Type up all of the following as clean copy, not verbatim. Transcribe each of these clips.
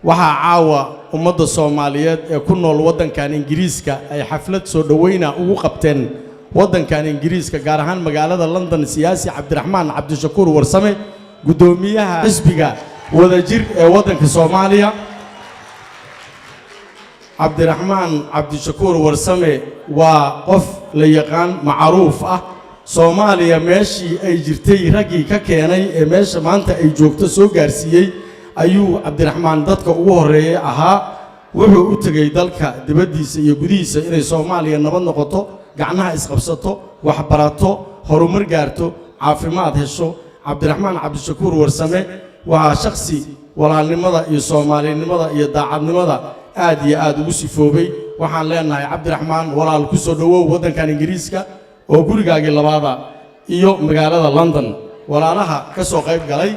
Waxaa caawa ummadda Soomaaliyeed ee ku nool waddankan Ingiriiska ay xaflad soo dhoweyna ugu qabteen waddankan Ingiriiska, gaar ahaan magaalada London, siyaasi Cabdiraxmaan Cabdishakuur Warsame, guddoomiyaha xisbiga Wadajir ee waddanka Soomaaliya. Cabdiraxmaan Cabdishakuur Warsame waa qof la yaqaan, macruuf ah. Soomaaliya meeshii ay jirtay raggii ka keenay ee meesha maanta ay joogto soo gaarsiiyey ayuu Cabdiraxmaan dadka ugu horreeyay ahaa. Wuxuu u tegey dalka dibaddiisa iyo gudihiisa inay Soomaaliya nabad noqoto, gacnaha isqabsato, waxbarato, horumar gaarto, caafimaad hesho. Cabdiraxmaan Cabdishakuur Warsame waa shakhsi walaalnimada iyo soomaalinimada iyo daacadnimada aad iyo aad ugu sifoobay. Waxaan leenahay, Cabdiraxmaan walaal, ku soo dhowow waddankan Ingiriiska oo gurigaagii labaada iyo magaalada London. Walaalaha ka soo qayb galay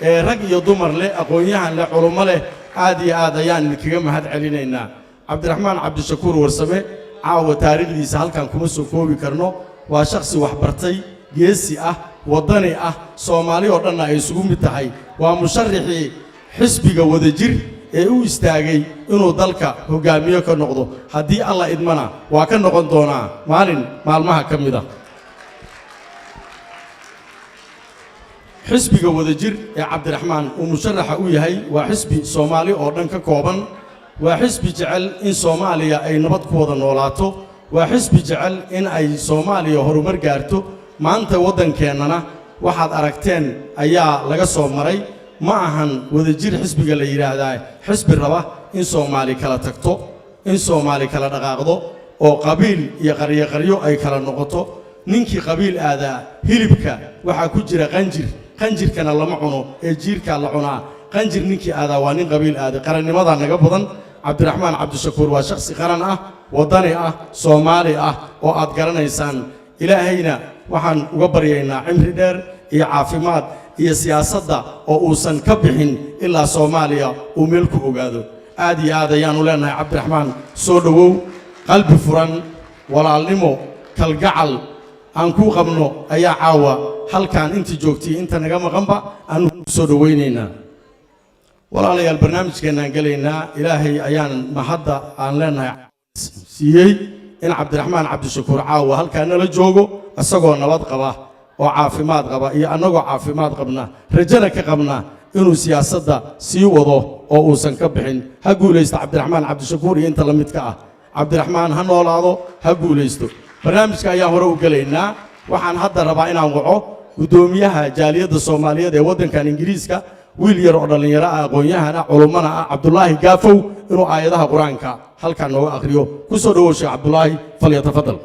ee rag iyo dumar leh, aqoon-yahan leh, culummo leh, aad iyo aad ayaan idinkaga mahad celinaynaa. Cabdiraxmaan Cabdishakuur Warsame caawa taariikhdiisa halkan kuma soo koobi karno. Waa shakhsi waxbartay, geesi ah, waddani ah, Soomaali oo dhanna ay isugu mid tahay. Waa musharaxii xisbiga Wadajir ee u istaagay inuu dalka hoggaamiyo ka noqdo. Haddii Alla idmana, waa ka noqon doonaa maalin maalmaha ka mid ah. Xisbiga Wadajir ee Cabdiraxmaan uu musharaxa u yahay waa xisbi Soomaali oo dhan ka kooban. Waa xisbi jecel in Soomaaliya ay nabad ku wada noolaato. Waa xisbi jecel in ay Soomaaliya horumar gaarto. Maanta waddankeennana waxaad aragteen ayaa laga soo maray. Ma ahan Wadajir xisbiga la yidhaahdaa xisbi raba in Soomaali kala tagto, in Soomaali kala dhaqaaqdo oo qabiil iyo qaryo qaryo ay kala noqoto. Ninkii qabiil aadaa, hilibka waxaa ku jira qanjir, qanjirkana lama cuno ee jiirkaa la cunaa. Qanjir ninkii aadaa waa nin qabiil aaday. Qarannimadaa naga badan. Cabdiraxmaan Cabdishakuur waa shakhsi qaran ah, waddani ah, Soomaali ah oo aad garanaysaan. Ilaahayna waxaan uga baryaynaa cimri dheer iyo caafimaad iyo siyaasadda oo uusan ka bixin ilaa Soomaaliya uu meel ku ogaado. Aad iyo aad ayaannu leenahay, Cabdiraxmaan, soo dhowow. Qalbi furan, walaalnimo, kalgacal aan kuu qabno ayaa caawa halkan intii joogtay, inta naga maqanba aanu soo dhowaynaynaa. Walaalayaal, barnaamijkeennaan gelaynaa. Ilaahay ayaan mahadda aan leenahay siiyey in Cabdiraxmaan Cabdishakuur caawa halkaa nala joogo isagoo nabad qaba oo caafimaad qaba, iyo annagoo caafimaad qabna, rajana ka qabna inuu siyaasadda sii wado oo uusan ka bixin. Ha guulaysto Cabdiraxmaan Cabdishakuur iyo inta la midka ah. Cabdiraxmaan ha noolaado, ha guulaysto. Barnaamijka ayaan hore u gelaynaa. Waxaan hadda rabaa inaan waco guddoomiyaha jaaliyadda Soomaaliyeed ee waddankan Ingiriiska, wiil yar oo dhallinyaro ah, aqoon-yahan ah, culummana ah, Cabdulaahi Gaafow, inuu aayadaha Qur-aanka halkan nooga akhriyo. Ku soo dhowow, Sheekh Cabdulaahi, falyatafadal.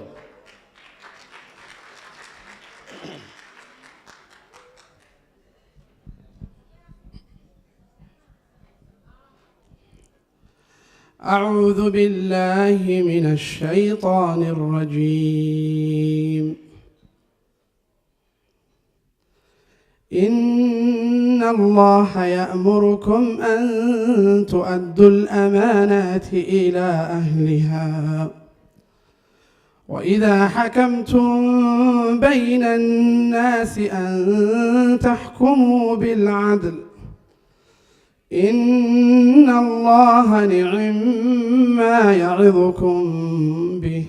أعوذ بالله من الشيطان الرجيم. إن الله يأمركم أن تؤدوا الأمانات إلى أهلها وإذا حكمتم بين الناس أن تحكموا بالعدل إن الله نعم ما يعظكم به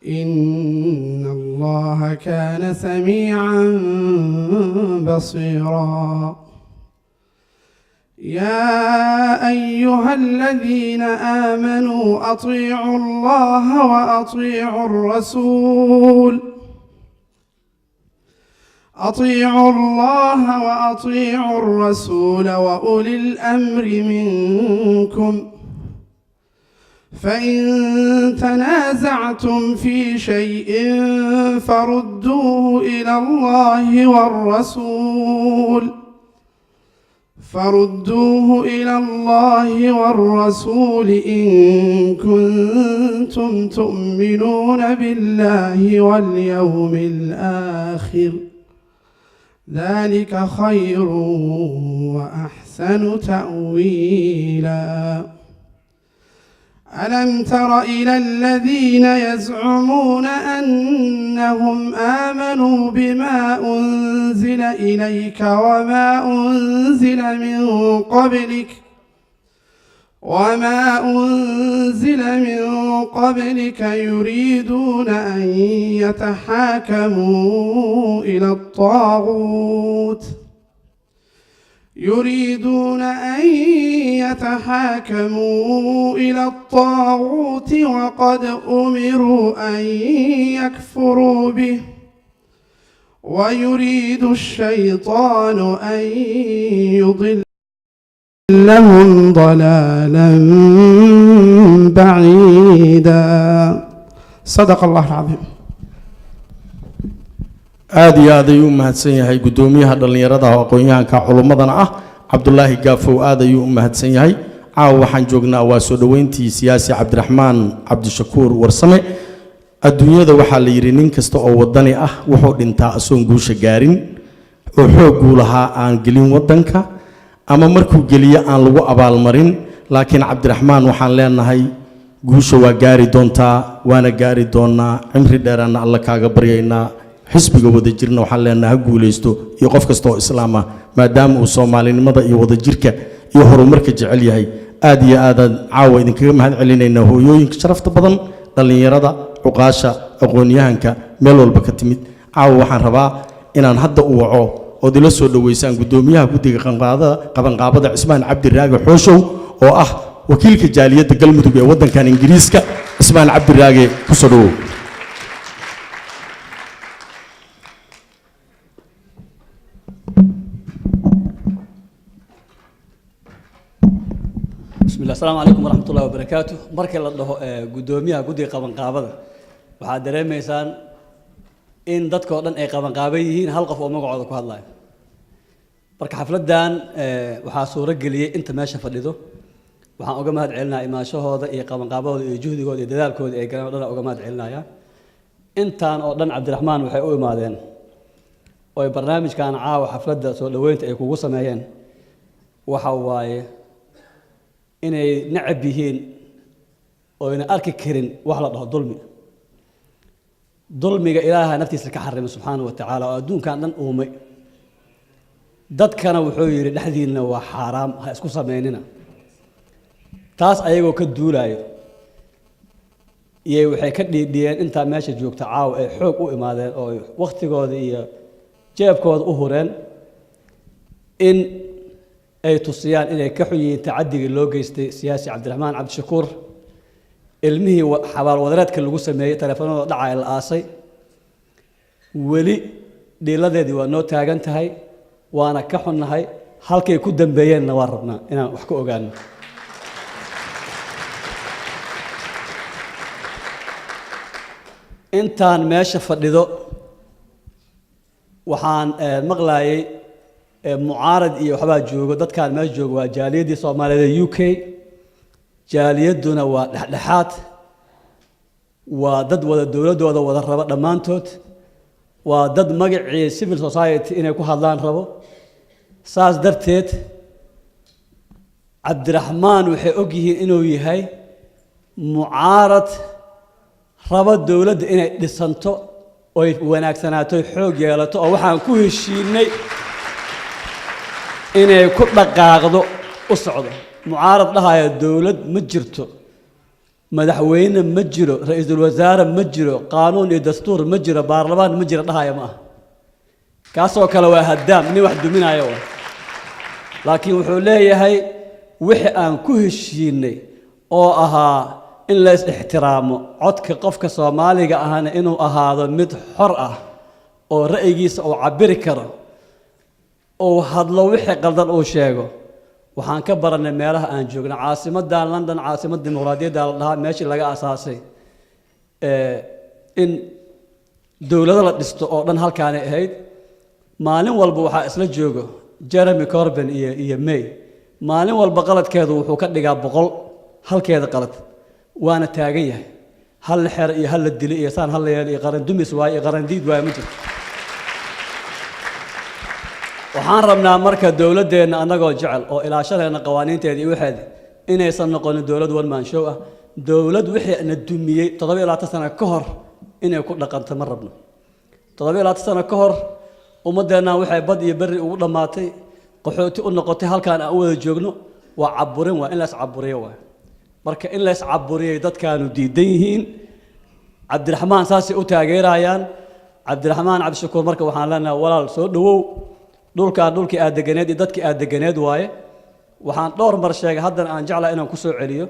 إن الله كان سميعا بصيرا. يا أيها الذين آمنوا أطيعوا الله وأطيعوا الرسول، أطيعوا الله وأطيعوا الرسول وأولي الأمر منكم، فإن تنازعتم في شيء فردوه إلى الله والرسول، فردوه إلى الله والرسول إن كنتم تؤمنون بالله واليوم الآخر، ذلك خير وأحسن تأويلا. ألم تر إلى الذين يزعمون أنهم آمنوا بما أنزل إليك وما أنزل من قبلك وما أنزل من قبلك يريدون أن يتحاكموا إلى الطاغوت يريدون أن يتحاكموا إلى الطاغوت وقد أمروا أن يكفروا به ويريد الشيطان أن يضلهم ضلالا بعيدا. صدق الله العظيم. Aada iyo aad ayuu u mahadsan yahay guddoomiyaha dhallinyarada oo aqoon-yahanka culummadana ah, Cabdulaahi Gaafow. Aad ayuu u mahadsan yahay. Caawa waxaan joognaa waa soo dhoweyntii siyaasi Cabdiraxmaan Cabdishakuur Warsame. Adduunyada waxaa la yidhi nin kasta oo waddani ah wuxuu dhintaa asoon guusha gaarin oo xoogguu lahaa aan gelin waddanka ama markuu geliyo aan lagu abaalmarin. Laakiin Cabdiraxmaan waxaan leenahay guusha waa gaari doontaa, waana gaari doonaa. Cimri dheeraanna Alla kaaga baryaynaa. Xisbiga Wadajirna waxaan leenahay ha guulaysto iyo qof kasta oo islaam ah, maadaama uu soomaalinimada iyo wadajirka iyo horumarka jecel yahay. Aad iyo aadaan caawa idinkaga mahad celinaynaa, hooyooyinka sharafta badan, dhallinyarada, cuqaasha, aqoon-yahanka meel walba ka timid. Caawa waxaan rabaa inaan hadda u waco ood ila soo dhoweysaan guddoomiyaha guddiga qabanqaabada, Cismaan Cabdi Raage Xooshow, oo ah wakiilka jaaliyadda Galmudug ee waddankan Ingiriiska. Cismaan Cabdi Raage, kusoo dhowow. بسم الله، السلام عليكم ورحمة الله وبركاته. Markii la dhaho guddoomiyaha guddiga qabanqaabada, waxaad dareemaysaan in dadka oo dhan ay qabanqaaban yihiin, hal qof oo magacooda ku hadlayo. Marka xafladdan waxaa suuro geliyey inta meesha fadhido. Waxaan uga mahad celinayaa imaanshahooda iyo qabanqaabadooda iyo juhdigooda iyo dadaalkooda ay galeen oo dhan uga mahad celinayaa. Intaan oo dhan Cabdiraxmaan waxay u imaadeen oo ay barnaamijkan caawa xafladda soo dhoweynta ay kugu sameeyeen waxa waaye inay necab yihiin oo ayna arki karin wax la dhaho dulmi. Dulmiga Ilaaha naftiisa ka xarimay subxaanahu wa tacaala oo adduunkan dhan uumay. Dadkana wuxuu yidhi dhexdiinna waa xaaraam, ha isku sameynina. Taas ayagoo ka duulaayo iyay waxay ka dhiidhiyeen intaa meesha joogta caawa ay xoog u imaadeen oo ay wakhtigooda iyo jeebkooda u hureen in ay tusiyaan inay ka xun yihiin tacadigii loo geystay siyaasi Cabdiraxmaan Cabdishakuur, ilmihii xabaal wadareedka lagu sameeyey, taleefanada dhacaya la aasay. Weli dhiiladeedii waa noo taagan tahay, waana ka xunnahay. Halkay ku dambeeyeenna waan rabnaa inaan wax ka ogaano. Intaan meesha fadhido waxaan maqlaayay mucaarad iyo waxbaa joogo. Dadkaan meesha joogo waa jaaliyaddii Soomaaliyeed ee UK. Jaaliyadduna waa dhexdhexaad, waa dad wada dowladdooda wada raba dhammaantood, waa dad magacii civil society inay ku hadlaan rabo. Saas darteed Cabdiraxmaan waxay og yihiin inuu yahay mucaarad raba dowladda inay dhisanto oy wanaagsanaato, xoog yeelato, oo waxaan ku heshiinay inay ku dhaqaaqdo u socdo. Mucaarad dhahaya dowlad ma jirto, madaxweyne ma jiro, ra-iisul wasaare ma jiro, qaanuun iyo dastuur ma jiro, baarlamaan ma jiro dhahaya ma aha. Kaasoo kale waa haddaam, nin wax duminaya wa. Laakiin wuxuu leeyahay wixii aan ku heshiinay oo ahaa in la is ixtiraamo, codka qofka Soomaaliga ahna inuu ahaado mid xor ah oo ra'yigiisa uu cabiri karo, uu hadlo, wixii qaldan uu sheego. Waxaan ka barannay meelaha aan joogno, caasimaddan London, caasimad dimuqraadiyadda la dhahaa, meeshii laga asaasay in dowlado la dhisto oo dhan halkaanay ahayd. Maalin walba waxaa isla joogo Jeremy Corbyn iyo May. Maalin walba qaladkeedu wuxuu ka dhigaa 100 halkeeda qalad, waana taagan yahay. Hal la xero iyo hal la dilo iyo saan hal la yeelo iyo qaran dumis waaye iyo qaran diid waaye ma jirto. Waxaan rabnaa marka dowladdeenna annagoo jecel oo ilaashanayna qawaaniinteeda iyo waxeeda inaysan noqonin dowlad one man show ah, dowlad wixii na dumiyey 27 sano ka hor inay ku dhaqanto ma rabno. 27 sano ka hor ummaddeenna waxay bad iyo berri ugu dhammaatay, qaxooti u noqotay, halkaan aan u wada joogno. Waa caburin, waa in la iscaburiyo waay. Marka in la iscaburiyay dadkaanu diidan yihiin. Cabdiraxmaan saasay u taageerayaan, Cabdiraxmaan Cabdishakuur. Marka waxaan leenahay, walaal, soo dhowow. Dhulkaan dhulkii aad deganeed iyo dadkii aad deganeed waaye. Waxaan dhowr mar sheegay, haddana aan jeclahay inaan ku soo celiyo,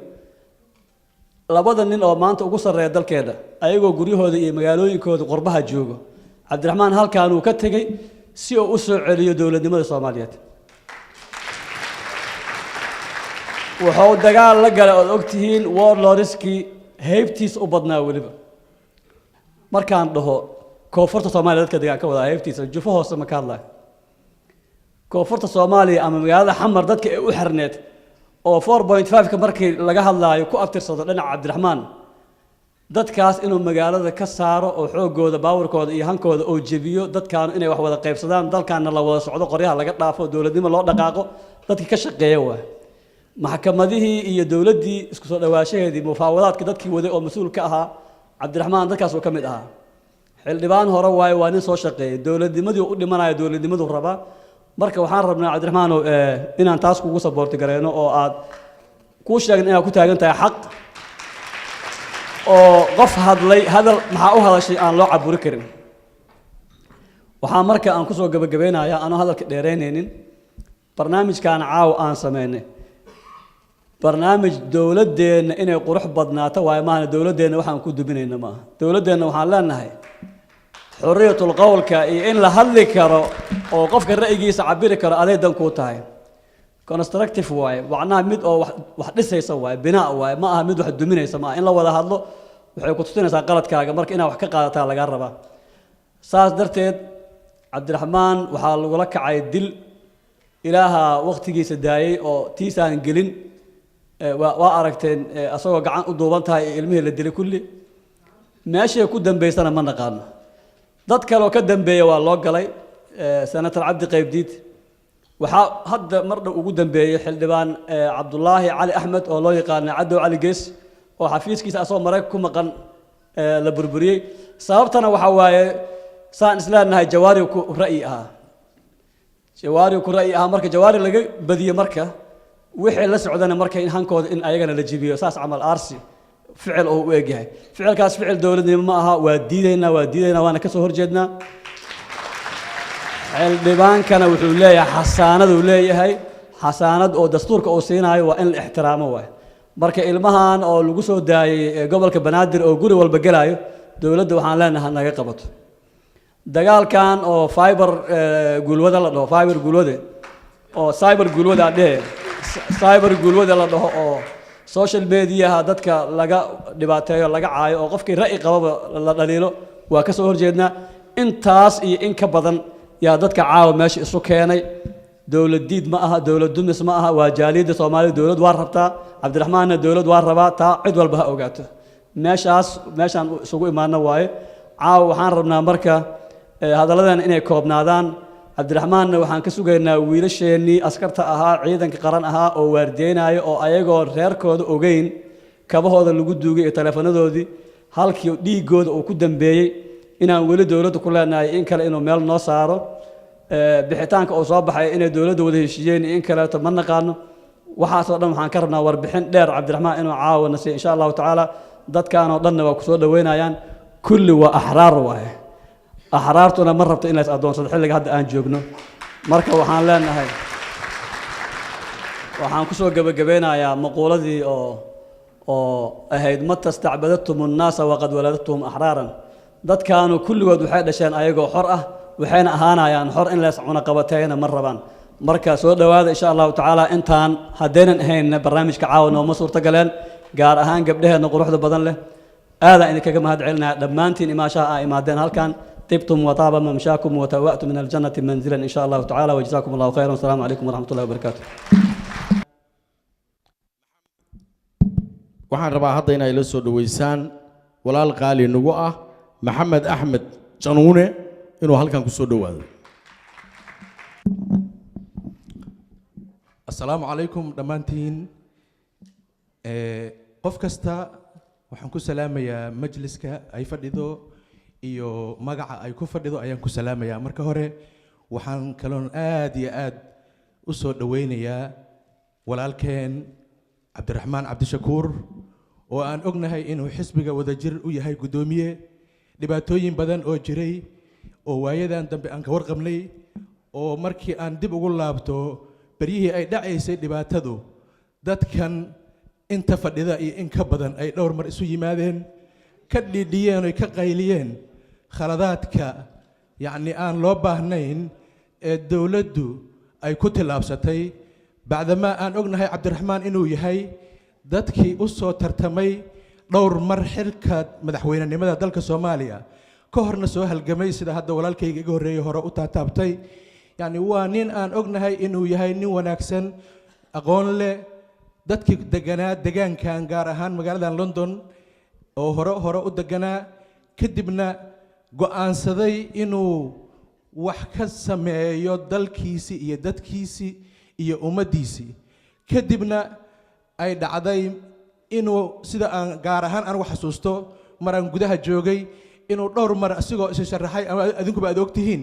labada nin oo maanta ugu sarreeya dalkeena ayagoo guryahooda iyo magaalooyinkooda qurbaha joogo, Cabdiraxmaan halkaanuu ka tegey si uu u soo celiyo dowladnimada Soomaaliyeed. Wuxuu dagaal la galay ood ogtihiin warlordskii heybtiisa u badnaa. Weliba markaan dhaho koonfurta Soomaaliya, dadka degaan ka wadaa, heybtiisa jufo hoose ma ka hadlayo. Koonfurta Soomaaliya ama magaalada Xamar dadka ay u xirneed oo 4.5-ka markii laga hadlaayo ku abtirsado dhinaca Cabdiraxmaan, dadkaas inuu magaalada ka saaro oo xoogooda, baawarkooda iyo hankooda oo jebiyo, dadkaanu inay wax wada qaybsadaan, dalkaana la wada socdo, qoryaha laga dhaafo, dowladnimo loo dhaqaaqo, dadkii ka shaqeeya waay. Maxkamadihii iyo dowladdii isku soo dhawaashaheedii, mufaawadaadka dadkii waday oo mas-uul ka ahaa, Cabdiraxmaan dadkaasuu ka mid ahaa. Xildhibaan hore waaye, waa nin soo shaqeeyay, dowladnimadii u dhimanaya, dowladnimaduu rabaa. Marka waxaan rabnaa, Cabdiraxmaanow, inaan taas kugu support gareyno oo aad kuu sheegna inaad ku taagan tahay xaq, oo qof hadlay hadal maxaa u hadashay aan loo caburi karin. Waxaa marka aan kusoo gabagabeynayaa, anoo hadalka dheeraynaynin, barnaamijkan caawa aan sameynay barnaamij dowladdeenna inay qurux badnaato waayo. Maahana dowladdeenna waxaan ku duminayna maaha. Dowladdeenna waxaan leenahay xorriyatul qowlka iyo in la hadli karo oo qofka ra'yigiisa cabiri karo aday dan kuu tahay. Constructive waaye, macnaha mid oo wax dhisaysa waaye, binaa waaye, ma aha mid wax duminaysa. Maaha in la wada hadlo waxay ku tusinaysaa qaladkaaga, marka inaad wax ka qaadataa lagaa rabaa. Saas darteed Cabdiraxmaan waxaa lagula kacay dil. Ilaaha waqtigiisa daayey oo tiisaan gelin. Waa aragteen asagoo gacan u duuban tahay ee ilmihii la dilay kulli. Meeshay ku dambaysana ma naqaano. Dad kaleoo ka dambeeya waa loo galay, Senator Cabdi Qaybdiid. Waxaa hadda mar dhow ugu dambeeyey xildhibaan Cabdulaahi Cali Axmed oo loo yaqaana Cadow Cali Gees, oo xafiiskiisa asagoo Maraykan ku maqan la burburiyey. Sababtana waxaa waaye, saan isleenahay, Jawaari ku ra'yi ahaa, Jawaari ku ra'yi ahaa. Marka Jawaari laga badiyo, marka wixii la socdana marka in hankooda in ayagana la jibiyo, saas camal aarsi ficil oo u egyahay. Ficilkaas ficil dowladnimo ma aha. Waa diidaynaa, waa diidaynaa, waana ka soo horjeednaa. Xildhibaankana wuxuu leeyahay xasaanaduu leeyahay, xasaanad oo dastuurka uu siinaayo waa in la ixtiraamo waay. Marka ilmahan oo lagu soo daayey gobolka Banaadir oo guri walba gelaayo, dowladda waxaan leenahay naga qabato. Dagaalkan oo fiber guulwada la dhaho, fiber guulwade oo cyber guulwada dhehe, cyber guulwada la dhaho, oo social mediaha dadka laga dhibaateeyo, laga caayo, oo qofkii ra'yi qababa la dhaliilo, waa ka soo horjeednaa. Intaas iyo in ka badan yaa dadka caawa meesha isu keenay. Dowlad diid ma aha, dowlad dumis ma aha, waa jaaliyadda Soomaalida. Dowlad waa rabtaa, Cabdiraxmaanna dowlad waa rabaa, taa cid walba ha ogaato. Meeshaas meeshaan isugu imaano waaye. Caawa waxaan rabnaa marka hadalladan inay koobnaadaan. Cabdiraxmaanna waxaan ka sugaynaa wiilasheennii askarta ahaa, ciidanka qaran ahaa oo waardiyeynaya, oo ayagoo reerkooda ogeyn kabahooda lagu duugay iyo taleefanadoodii halkii dhiiggooda uu ku dambeeyey, inaan weli dowladda ku leenahay in kale inuu meel noo saaro. Bixitaanka uu soo baxay, inay dowladda wada heshiiyeen iyo in kaleeto ma naqaano. Waxaasoo dhan waxaan ka rabnaa warbixin dheer Cabdiraxmaan inuu caawana siiyo, insha Allahu tacaala. Dadkaan oo dhanna waa kusoo dhaweynayaan. Kulli waa axraar waaye, axraartuna ma rabto in la is addoonsado xilliga hadda aan joogno. Marka waxaan leenahay, waxaan kusoo gebagabeynayaa maquuladii oo ahayd: "Mata stacbadadtum annaasa waqad waladadtuhum axraaran." Dadkaanu kulligood waxay dhasheen ayagoo xor ah, waxayna ahaanayaan xor. In lees cunaqabateeyana ma rabaan. Marka soo dhowaada, insha Allahu tacaala. Intaan haddaynan ahaynna barnaamijka caawa nooma suurto galeen, gaar ahaan gabdhaheenna quruxda badan leh. Aadaan idinkaga mahad celinaya dhammaantiin imaashaha aa imaadeen halkan. طبتم وطاب ممشاكم وتبوأتم من الجنة منزلا إن شاء الله تعالى، وجزاكم الله خيرا، والسلام عليكم ورحمة الله وبركاته. Waxaan rabaa hadda inay la soo dhoweysaan walaal qaali nagu ah, Maxamed Axmed Januune, inuu halkan ku soo dhowaado. Asalaamu calaykum dhammaantiin. Qof kasta waxaan ku salaamayaa majliska ay fadhido iyo magaca ay ku fadhido ayaan ku salaamayaa. Marka hore waxaan kaloon aad iyo aad u soo dhoweynayaa Walaalkeen Cabdiraxmaan Cabdishakuur, oo aan ognahay inuu xisbiga Wadajir u yahay guddoomiye, dhibaatooyin badan oo jiray oo waayadan dambe aan ka warqabnay, oo markii aan dib ugu laabto beryihii ay dhacaysay dhibaatadu, dadkan inta fadhida iyo in ka badan ay dhowr mar isu yimaadeen, ka dhiidhiyeen oy ka qayliyeen khaladaadka, yacni, aan loo baahnayn ee dowladdu ay ku tillaabsatay. Bacdamaa aan ognahay Cabdiraxmaan inuu yahay dadkii u soo tartamay dhowr mar xilka madaxweynenimada dalka Soomaaliya, ka horna soo halgamay, sida hadda walaalkayga iga horreeyay hore u taataabtay. Yacni, waa nin aan ognahay inuu yahay nin wanaagsan, aqoon leh, dadkii deganaa degaankan, gaar ahaan magaaladan London, oo hore hore u deganaa, kadibna go'aansaday inuu wax ka sameeyo dalkiisii iyo dadkiisii iyo ummaddiisii. Kadibna ay dhacday inuu, sida aan gaar ahaan anigu xasuusto maraan gudaha joogay, inuu dhowr mar asigoo isa sharaxay, ama adinkuba aad ogtihiin,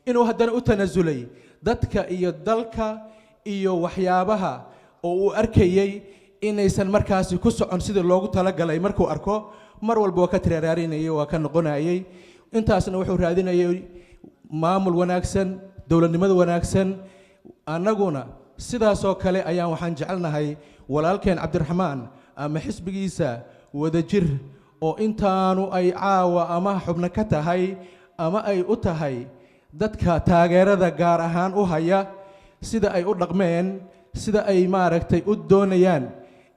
inuu haddana u tanasulay dadka iyo dalka iyo waxyaabaha oo uu arkayey inaysan markaasi ku socon sidii loogu talagalay. Markuu arko mar walba waa ka tiraraarinayay, waa ka noqonayay. Intaasna wuxuu raadinayay maamul wanaagsan, dowladnimada wanaagsan. Annaguna sidaasoo kale ayaan waxaan jecelnahay walaalkeen Cabdiraxmaan ama xisbigiisa Wadajir, oo intaanu ay caawa ama xubno ka tahay ama ay u tahay dadka taageerada gaar ahaan u haya, sida ay u dhaqmeen, sida ay maaragtay u doonayaan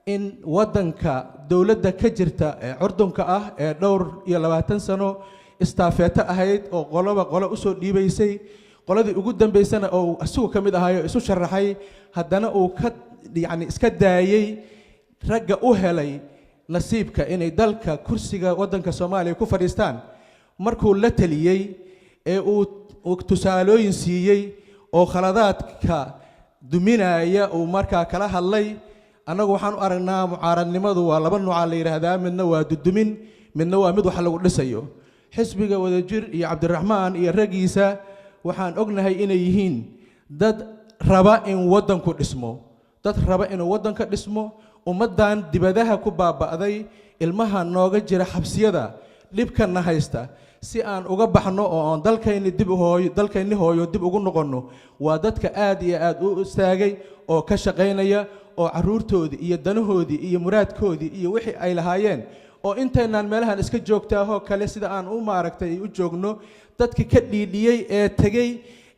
in waddanka dowladda ka jirta ee curdunka ah ee dhowr iyo 20 sano istaafeeto ahayd, oo qoloba qolo usoo dhiibaysay, qoladii ugu dambaysana oo isagu ka mid ahayo isu sharaxay, haddana uu ka, yacni, iska daayey ragga u helay nasiibka inay dalka kursiga waddanka Soomaaliya ku fadhiistaan. Markuu la taliyey ee uu tusaalooyin siiyey oo khaladaadka duminaya uu markaa kala hadlay, annagu waxaan u aragnaa mucaaradnimadu waa laba noocaa la yidhaahdaa: midna waa dudumin, midna waa mid wax lagu dhisayo. Xisbiga Wadajir iyo Cabdiraxmaan iyo raggiisa waxaan ognahay inay yihiin dad raba in waddanku dhismo, dad raba inuu waddanka dhismo. Ummaddan dibadaha ku baaba'day, ilmaha nooga jira xabsiyada, dhibkana haysta, si aan uga baxno oo aan dalkayni dib hooyo, dalkayni hooyo dib ugu noqonno, waa dadka aad iyo aad u istaagay oo ka shaqaynaya, oo carruurtoodii iyo danahoodii iyo muraadkoodii iyo wixii ay lahaayeen, oo intaynaan meelahan iska joogtaahoo kale sida aan u maaragtay u joogno, dadkii ka dhiidhiyey ee tegey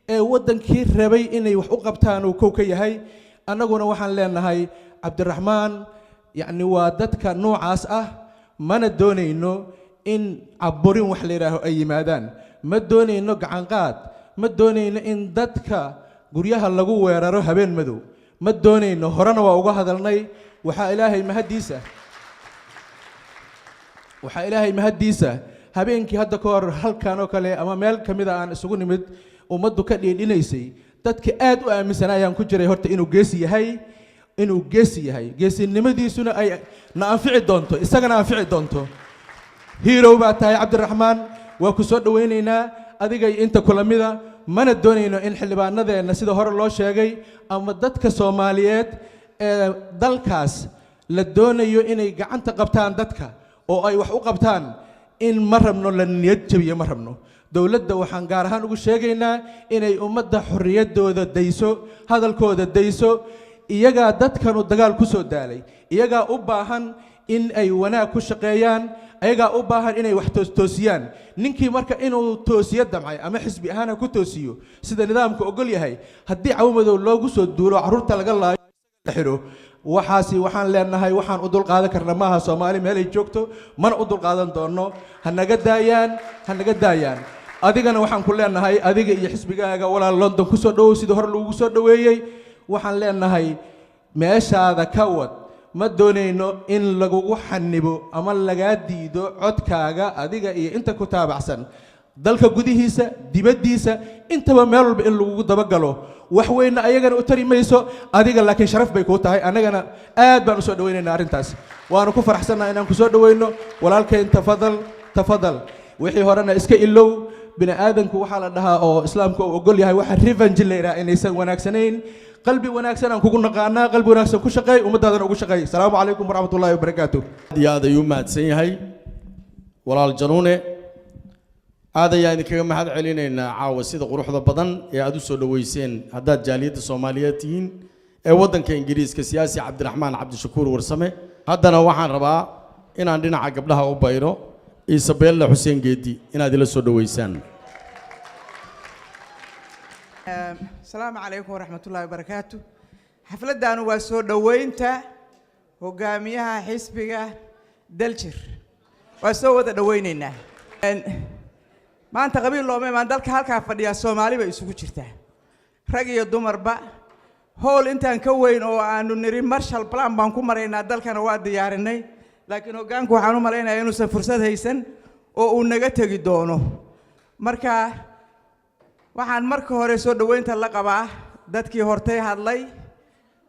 ee waddankii rabay inay wax u qabtaan uu kow ka yahay. Annaguna waxaan leenahay Cabdiraxmaan, yacni, waa dadka noocaas ah. Mana doonayno in caburin wax la yidhaaho ay yimaadaan, ma doonayno gacanqaad, ma doonayno in dadka guryaha lagu weeraro habeen madow, ma doonayno. Horena waa uga hadalnay. Waxaa Ilaahay mahaddiisa, habeenkii hadda ka hor halkan oo kale ama meel ka mida aan isugu nimid, ummaddu ka dhiidhinaysay, dadka aad u aaminsan ayaan ku jiray horta inuu geesi yahay, inuu geesi yahay, geesinimadiisuna ay na anfici doonto, isagana anfici doonto. Hero baa tahay Cabdiraxmaan, waa ku soo dhowaynaynaa adiga iyo inta kula mida. Mana doonayno in xildhibaanadeenna, sida hore loo sheegay, ama dadka Soomaaliyeed ee dalkaas la doonayo inay gacanta qabtaan dadka oo ay wax u qabtaan, in ma rabno la niyad jabiyo, ma rabno. Dowladda waxaan gaar ahaan ugu sheegaynaa inay ummadda xorriyaddooda dayso, hadalkooda dayso. Iyagaa dadkanu dagaal ku soo daalay, iyagaa u baahan in ay wanaag ku shaqeeyaan, ayagaa u baahan inay wax toostoosiyaan. Ninkii marka inuu toosiyo damcay, ama xisbi ahaan ha ku toosiyo sida nidaamka ogol yahay, haddii cawmadow loogu soo duulo, carruurta laga laayo, la xidho, waxaasi waxaan leenahay waxaan u dulqaadan karna maaha. Soomaali meelay joogto mana u dulqaadan doonno. Ha naga daayaan, ha naga daayaan. Adigana waxaan ku leenahay, adiga iyo xisbigaaga, walaal, London ku soo dhowow sidii hore lagugu soo dhoweeyey. Waxaan leenahay meeshaada ka wad. Ma doonayno in lagugu xanibo ama lagaa diido codkaaga, adiga iyo inta ku taabacsan, dalka gudihiisa, dibaddiisa, intaba meel walba in lagugu dabagalo. Wax weynna ayagana u tari mayso, adiga laakiin sharaf bay kuu tahay. Annagana aad baan usoo dhawaynaynaa arrintaas, waanu ku faraxsannaha inaan kusoo dhawayno. Walaalkayn, tafadal, tafadal. Wixii horena iska ilow. Bini aadanku waxaa la dhahaa oo Islaamku uu ogol yahay waxa revenge la yidhaha inaysan wanaagsanayn. Qalbi wanaagsan aan kugu naqaanaa, qalbi wanaagsan ku shaqeey, ummaddaadana ugu shaqeey. Asalaamu calaykum waraxmat ullahi wabarakaatu. Aad iyo aad ayuu u mahadsan yahay walaal Januune. Aad ayaan idinkaga mahad celinaynaa caawa sida quruxda badan ee aad u soo dhoweyseen, haddaad jaaliyadda Soomaaliyeed tihiin ee waddanka Ingiriiska, siyaasi Cabdiraxmaan Cabdishakuur Warsame. Haddana waxaan rabaa inaan dhinaca gabdhaha u bayro, Isabella Xuseen Geedi inaad ila soo dhoweysaan. Asalaamu calaykum waraxmatullaahi wabarakaatu. Xafladdaanu waa soo dhoweynta hogaamiyaha xisbiga Daljir, waa soo wada dhoweyneynaa. Maanta qabiil looma imaan. Dalka halkaa fadhiyaa Soomaali bay isugu jirtaa, rag iyo dumarba. Howl intaan ka weyn oo aanu niri Marshall Plan baan ku maraynaa dalkana waa diyaarinay, laakiin hoggaanku waxaan u malaynayaa inuusan fursad haysan oo uu naga tegi doono. Marka waxaan marka hore soo dhoweynta la qabaa dadkii hortay hadlay.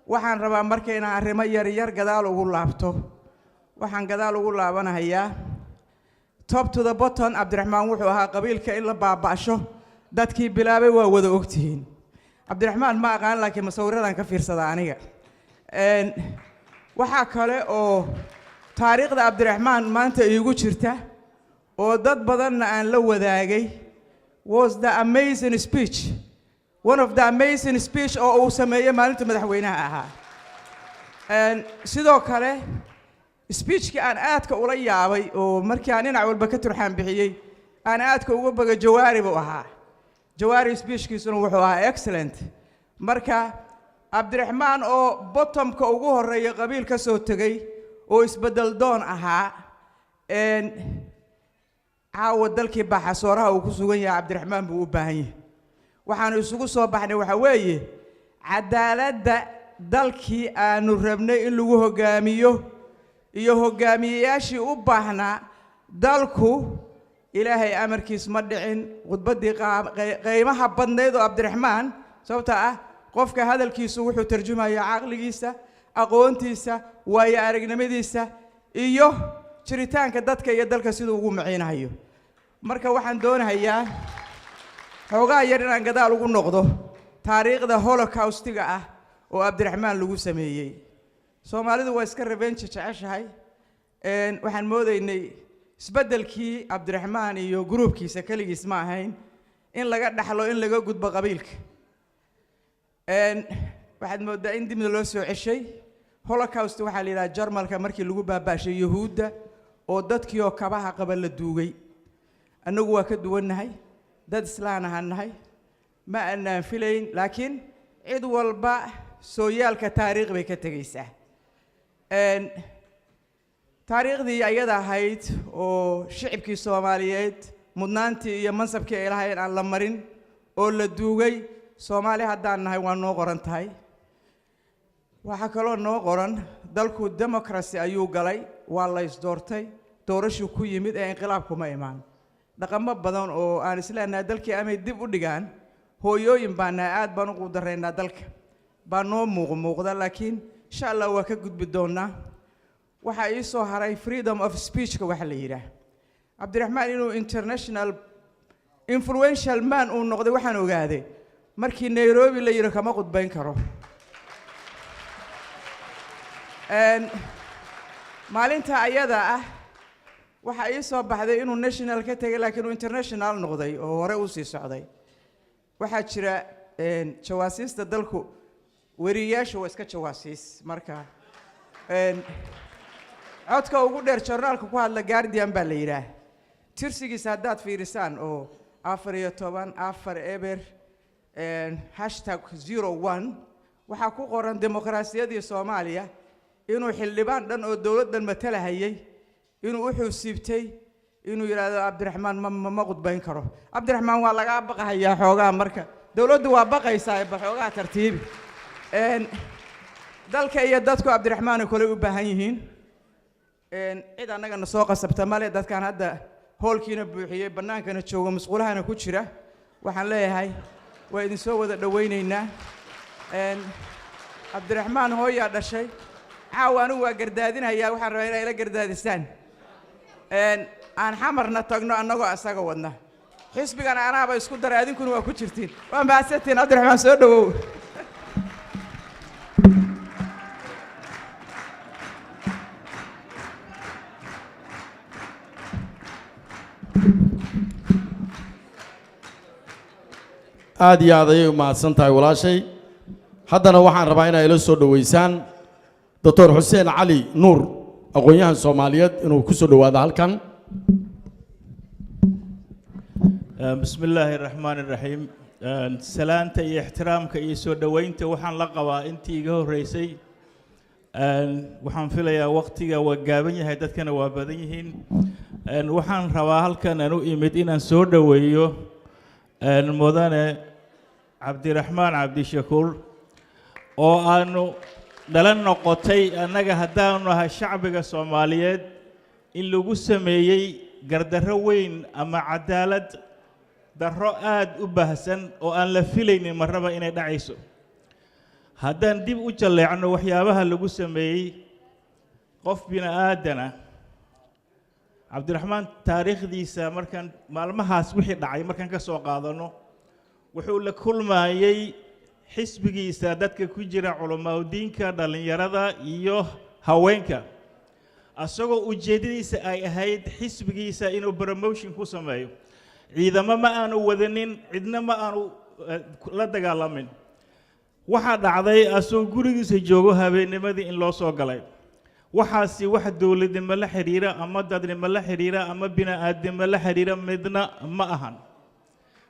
Waxaan rabaa marka inaan arrimo yar yar gadaal ugu laabto. Waxaan gadaal ugu laabanahayaa top to the bottom. Cabdiraxmaan wuxuu ahaa qabiilka in la baaba'sho dadkii bilaabay, waa wada ogtihiin. Cabdiraxmaan ma aqaan, laakiin masawiradan ka fiirsada aniga. Waxaa kale oo taariikhda Cabdiraxmaan maanta iigu jirta oo dad badanna aan la wadaagay was the amazing speech, one of the amazing speech oo uu sameeyey maalinta madaxweynaha ahaa. Sidoo kale speechkii aan aadka ula yaabay oo markii aan dhinac walba ka turxaan bixiyey aan aadka uga boga, Jawaari buu ahaa. Jawaari speechkiisuna wuxuu ahaa excellent. Marka Cabdiraxmaan oo bottomka ugu horreeya qabiil ka soo tegey oo isbeddel doon ahaa, caawa dalkii baaxasooraha uu ku sugan yahay Cabdiraxmaan buu u baahan yahay. Waxaanu isugu soo baxnay waxaa weeye cadaaladda dalkii aanu rabnay in lagu hoggaamiyo iyo hoggaamiyeyaashii u baahnaa dalku. Ilaahay amarkiis ma dhicin khudbaddii qiimaha badnayd oo Cabdiraxmaan, sababta ah qofka hadalkiisu wuxuu tarjumayaa caqligiisa, aqoontiisa, waayo aragnimadiisa iyo jiritaanka dadka iyo dalka siduu ugu maciinahayo. Marka waxaan doonahayaa xoogaa yar inaan gadaal ugu noqdo taariikhda Holocaustiga ah oo Cabdiraxmaan lagu sameeyey. Soomaalidu waa iska revenge jeceshahay. Waxaan moodaynay isbeddelkii Cabdiraxmaan iyo gruubkiisa keligiis ma ahayn in laga dhaxlo in laga gudbo qabiilka. Waxaad mooddaa in dibna loo soo ceshay. Holocaust waxaa la yidhaha Jarmalka markii lagu baabaashay Yuhuudda oo dadkii oo kabaha qaba la duugay. Annagu waa ka duwannahay, dad islaan ahaan nahay, ma aanaan filayn, laakiin cid walba sooyaalka taariikh bay ka tegaysaa. Taariikhdii ayada ahayd oo shicibkii Soomaaliyeed mudnaantii iyo mansabkii ay lahaayeen aan la marin oo la duugay, Soomaali haddaan nahay waa noo qoran tahay. Waxaa kaloo noo qoran dalku democracy ayuu galay, waa la isdoortay, doorashuu ku yimid ee inqilaabkuma imaan. Dhaqamo badan oo aan isleenahay dalkii amay dib u dhigaan, hooyooyin baan nahay, aad baan u quudaraynaa, dalka baa noo muuqmuuqda, laakiin insha Allah waa ka gudbi doonaa. Waxaa ii soo haray freedom of speechka waxa la yidhaah. Cabdiraxmaan inuu international influential man uu noqday waxaan ogaaday markii Nairobi la yidhi kama khudbayn karo. Maalinta ayada ah waxaa ii soo baxday inuu national ka tegay, laakiin uu international noqday oo hore u sii socday. Waxaa jira jawaasiista dalku, weriyaashu waa iska jawaasiis. Marka codka ugu dheer joornaalka ku hadla Guardian baa la yidhaah. Tirsigiisa haddaad fiirisaan oo 14 4 0 #01 waxaa ku qoran dimuqraasiyaddii Soomaaliya inuu xildhibaan dhan oo dowladdan matalahayay inuu u xusiibtay inuu yidhaahdo Cabdiraxmaan ma khudbayn karo. Cabdiraxmaan waa lagaa baqahayaa xoogaa, marka dowladdu waa baqaysaa, ba xoogaa tartiibi. Dalka iyo dadku Cabdiraxmaan oo kale u baahan yihiin. Cid annagana soo qasabta male. Dadkan hadda hoolkiina buuxiyey, bannaankana jooga, musqulahana ku jira, waxaan leeyahay waa idin soo wada dhowaynaynaa. Cabdiraxmaan hooyaa dhashay. Caawa anigu waa gardaadinayaa, waxaan rabaa inaa ila gardaadisaan. Aan Xamarna tagno annagoo asaga wadna. Xisbigan anaaba isku daray, adinkuna waa ku jirtiin. Waa mahadsantiin. Cabdiraxmaan, soo dhowow. Aad iyo aad ayay u mahadsan tahay walaashay. Haddana waxaan rabaa inay ila soo dhoweysaan Doctor Xuseen Cali Nuur, aqoon-yahan Soomaaliyeed, inuu ku soo dhowaado halkan. بسم الله الرحمن الرحيم. Salaanta iyo ixtiraamka iyo soo dhoweynta waxaan la qabaa intii iga horreysay. Waxaan filayaa waqtiga waa gaaban yahay, dadkana waa badan yihiin. Waxaan rabaa halkan aan u imid inaan soo dhoweeyo mudane Cabdiraxmaan Cabdishakuur, oo aanu dhala noqotay annaga haddaanu nahay shacbiga Soomaaliyeed in lagu sameeyey gardarro weyn ama cadaalad darro aad u baahsan oo aan la filaynin marnaba inay dhacayso. Haddaan dib u jalleecno waxyaabaha lagu sameeyey qof bini aadana Cabdiraxmaan, taariikhdiisa markaan maalmahaas wixii dhacay markaan ka soo qaadano, wuxuu la kulmayey xisbigiisa dadka ku jira, culamaa'udiinka, dhallinyarada iyo haweenka, asagoo ujeeddadiisa ay ahayd xisbigiisa inuu promotion ku sameeyo. Ciidamo ma aanu wadanin, cidna ma aanu la dagaalamin. Waxaa dhacday asagoo gurigiisa joogo habeennimadii in loo soo galay. Waxaasi wax dowladnimo la xidhiira ama dadnimo la xidhiira ama bini'aadnimo la xidhiira midna ma ahan.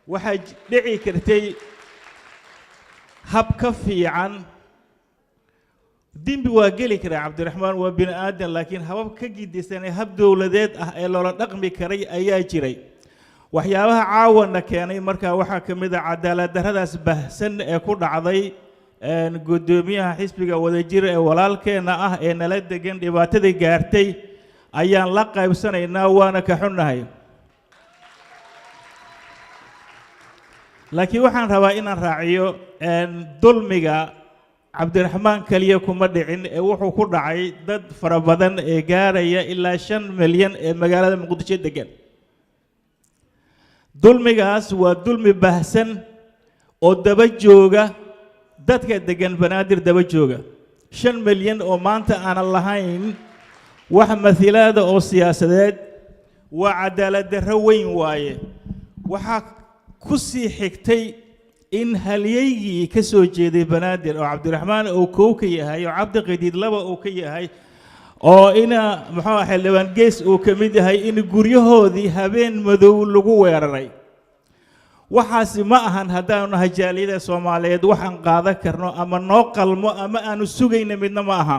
Waxaa dhici kartay hab ka fiican. Dembi waa geli karaa Cabdiraxmaan, waa bini aadan, laakiin habab ka gidisan ee hab dowladeed ah ee loola dhaqmi karay ayaa jiray. Waxyaabaha caawana keenay markaa waxaa ka mid a cadaalad darradaas baahsan ee ku dhacday guddoomiyaha xisbiga Wadajir ee walaalkeenna ah ee nala degan. Dhibaatadii gaartay ayaan la qaybsanaynaa, waana ka xunnahay. Laakiin waxaan rabaa inaan raaciyo, dulmiga Cabdiraxmaan keliya kuma dhicin ee wuxuu ku dhacay dad fara badan ee gaaraya ilaa 5 milyan ee magaalada Muqdisho degan. Dulmigaas waa dulmi baahsan oo daba jooga dadka degan Banaadir, daba jooga 5 milyan oo maanta aanan lahayn wax mathilaada oo siyaasadeed. Waa cadaalad darro weyn waaye. Waxaa ku sii xigtay in halyeygii ka soo jeeday Banaadir, oo Cabdiraxmaan uu kow ka yahay, oo Cabdiqadiid laba uu ka yahay, oo ina muxuu ah xildhibaan Gees uu ka mid yahay, in guryahoodii habeen madow lagu weeraray. Waxaasi ma ahan, haddaanu nahay jaaliyada Soomaaliyeed, waxaan qaadan karno ama noo qalmo ama aanu sugayna midna ma aha.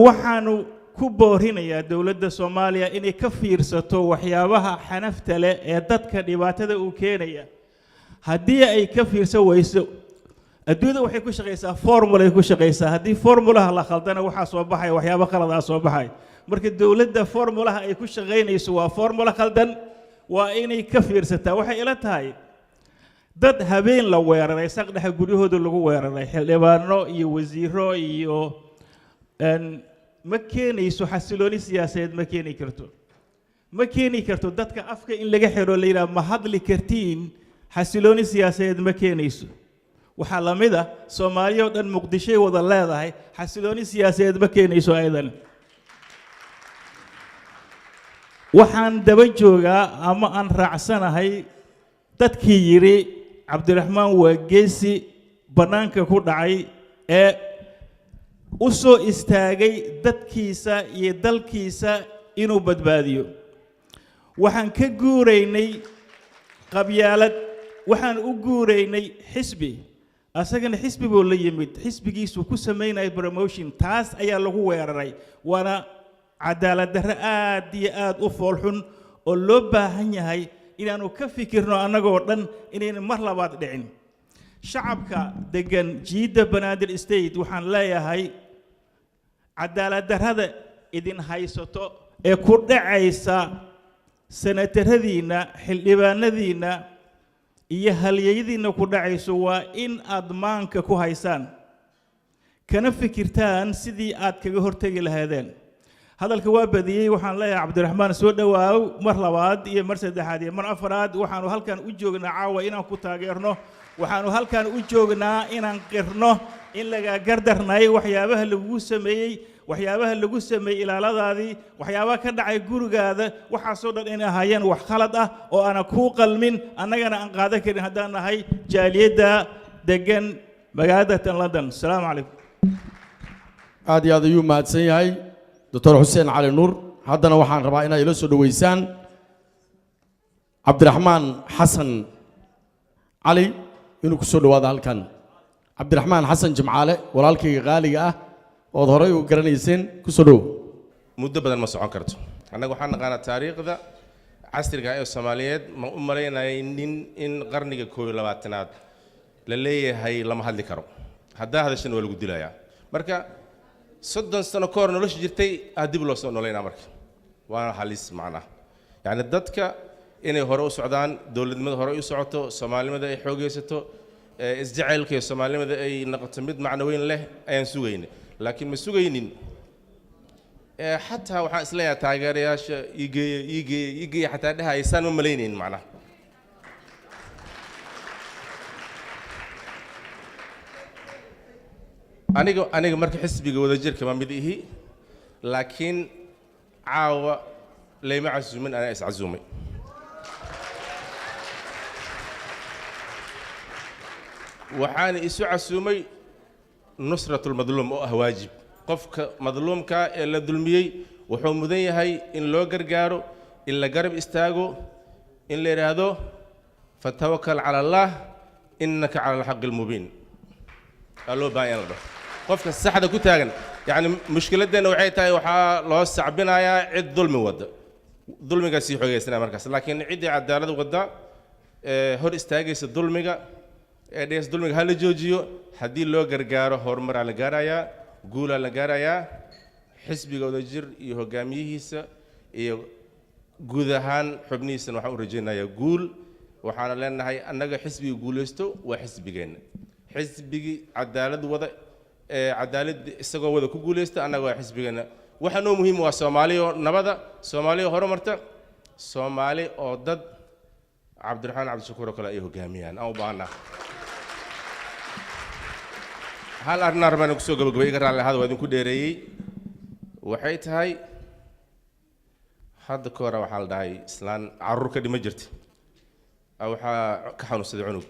Waxaanu ku boorinayaa dowladda Soomaaliya inay ka fiirsato waxyaabaha xanafta leh ee dadka dhibaatada uu keenaya. Haddii ay ka fiirsan weyso, adduunyada waxay ku shaqaysaa formula ay ku shaqaysaa. Haddii formulaha la khaldana, waxaa soo baxaya waxyaabo khalad ah soo baxay. Marka dowladda formulaha ay ku shaqaynayso waa formula khaldan, waa inay ka fiirsataa. Waxay ila tahay dad habeen la weeraray, saqdhexa guryahooda lagu weeraray, xildhibaano iyo wasiiro iyo ma keenayso xasilooni siyaasadeed, ma keeni karto. Ma keeni karto dadka afka in laga xiro, la yidhaha ma hadli kartiin, xasilooni siyaasadeed ma keenayso. Waxaa la mid ah Soomaaliya oo dhan Muqdishoy wada leedahay, xasilooni siyaasadeed ma keenayso ayadan. Waxaan daba joogaa ama aan raacsanahay dadkii yidhi Cabdiraxmaan waa geesi bannaanka ku dhacay ee u soo istaagay dadkiisa iyo dalkiisa inuu badbaadiyo. Waxaan ka guuraynay qabyaalad, waxaan u guuraynay xisbi. Asagana xisbi buu la yimid, xisbigiisuu ku samaynaya promotion, taas ayaa lagu weeraray. Waana cadaalad darro aad iyo aad u foolxun oo loo baahan yahay inaanu ka fikirno annagoo dhan inayna mar labaad dhicin. Shacabka degan jiidda Banaadir State waxaan leeyahay, cadaalad darrada idin haysato ee ku dhacaysa senataradiinna, xildhibaanadiinna iyo halyeyadiinna ku dhacayso, waa in aad maanka ku haysaan kana fikirtaan sidii aad kaga hortegi lahaydeen. Hadalka waa badiyey. Waxaan leeyahay Cabdiraxmaan, soo dhowaaw mar labaad iyo mar saddexaad iyo mar afaraad. Waxaanu halkan u joognaa caawa inaan ku taageerno. Waxaanu halkan u joognaa inaan qirno in lagaa gardarnay waxyaabaha lagugu sameeyey. Waxyaabaha lagu sameeyey ilaaladaadii, waxyaabaha ka dhacay gurigaada, waxaasoo dhan inay ahaayeen wax khalad ah oo aanan kuu qalmin, annagana aan qaadan karin haddaan nahay jaaliyadda degan magaalada tan London. Asalaamu calaykum. Aad iyo aad ayuu mahadsan yahay Doctor Xuseen Cali Nuur. Haddana waxaan rabaa inaad ila soo dhoweysaan Cabdiraxmaan Xasan Cali inuu ku soo dhowaado halkan. Cabdiraxmaan Xasan Jimcaale, walaalkayga qaaliga ah ood horay u garanayseen, ku soo dhowow. Muddo badan ma socon karto. Annaga waxaan naqaanaa taariikhda casriga ee Soomaaliyeed. Ma u malaynayay nin in qarniga 21aad la leeyahay lama hadli karo, haddaa hadashana waa lagu dilayaa. Marka 30 sano ka hor nolosha jirtay ah dib loo soo noolaynaa. Marka waana halis macnaha, yacni dadka inay hore u socdaan, dowladnimada hore u socoto, soomaalinimada ay xoogaysato, isjacaylka iyo soomaalinimada ay noqoto mid macno weyn leh ayaan sugayna, laakiin ma sugaynin. Xataa waxaan isleeyahay taageerayaasha iigeeya, iigeeya, iigeeya xataa dhahaysaan ma malaynayn macnaha. Aniga marka xisbiga Wadajirka ma mid ihi, laakiin caawa layma casuumin, anaa is casuumay. Waxaana isu casuumay nusratulmadluum oo ah waajib. Qofka madluumka ee la dulmiyey wuxuu mudan yahay in loo gargaaro, in la garab istaago, in la yidhaahdo fatawakal cala Allah innaka cala alxaqi almubiin. Aa loo baahan yahay in la dhaho qofka saxda ku taagan. Yacni mushkiladeenna waxay tahay waxaa loo sacbinayaa cid dulmi wadda, dulmigaa sii xoogaysanaya markaas, laakiin ciddii cadaalad wadda ee hor istaagaysa dulmiga ee dhehaysa dulmiga ha la joojiyo, haddii loo gargaaro horumaraa la gaarayaa, guulaa la gaarayaa. Xisbiga Wadajir iyo hogaamiyihiisa iyo guud ahaan xubnihiisana waxaan u rajaynayaa guul. Waxaana leenahay annaga xisbiga guulaysto waa xisbigeenna, xisbigii cadaalad wada ee cadaalad isagoo wada ku guulaysta annaga waa xisbigeenna. Waxa noo muhiim waa Soomaali oo nabada, Soomaali oo horumarta, Soomaali oo dad Cabdiraxmaan Cabdishakuur oo kale ay hogaamiyaan aan u baahanaa. Hal arrin rabaan kusoo gabagabay, iga raalli ahaada, waa idinku dheereeyey. Waxay tahay hadda ka hore waxaa la dhahay islaan carruur ka dhima jirta, waxaa ka xanuunsaday cunug.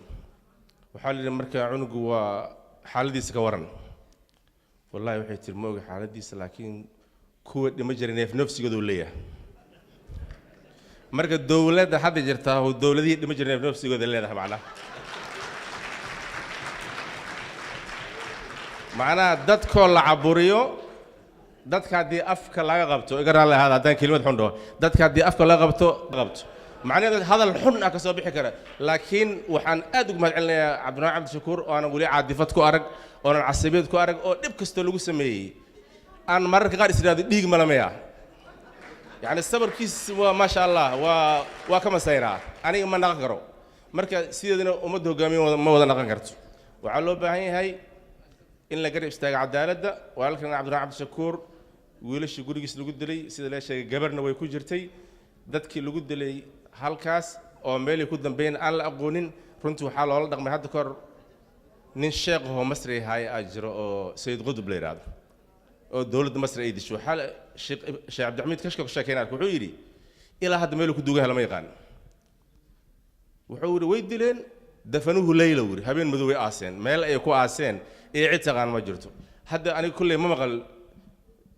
Waxaa la yidhi marka cunugu waa xaaladiisa ka waran? Wallahi, waxay tiri, ma oga xaaladiisa, laakiin kuwa dhima jiray neef nafsigooduu leeyahay. Marka dowladda hadda jirtaa oo dowladihii dhima jiray neef nafsigooda leedahay, macnaha dadkoo la caburiyo, dadka haddii afka laga qabto, iga raalli ahaada haddaan kelimad xun dhaho, dadka haddii afka laga qabto macnaheedu hadal xun ah ka soo bixi kara. Laakiin waxaan aad ugu mahad celinayaa Cabdiraxmaan Cabdishakuur oo aanan weli caadifad ku arag, oonan casabiyad ku arag, oo dhib kastoo lagu sameeyey aan mararka qaar is idhaahdo dhiig malamaya. Yacni sabarkiis waa maasha Allah, waa ka masayraa. Aniga ma naqan karo. Marka sideedana ummadda hogaamiye ma wada naqan karto. Waxaa loo baahan yahay in la garab istaago cadaaladda. Walaalkan Cabdiraxmaan Cabdishakuur wiilashii gurigiis lagu dilay, sida la sheegay gabarna way ku jirtay dadkii lagu dilay halkaas oo meelay ku dambeeyeen aan la aqoonin. Runtii waxaa loola dhaqmay, hadda kahor nin sheekh ahoo Masri ahaay aa jiro oo Sayid Qudub la yidhaahdo oo dowladda Masri ay disho. Waxaa Sheekh Cabdixamiid Kashka ku sheekeyn arka, wuxuu yidhi ilaa hadda meeluu ku duugaha lama yaqaan. Wuxuu yidhi way dileen, dafanuhu leyla, wuri habeen madow way aaseen, meel ay ku aaseen iyo cid taqaan ma jirto. Hadda aniga kulley ma maqal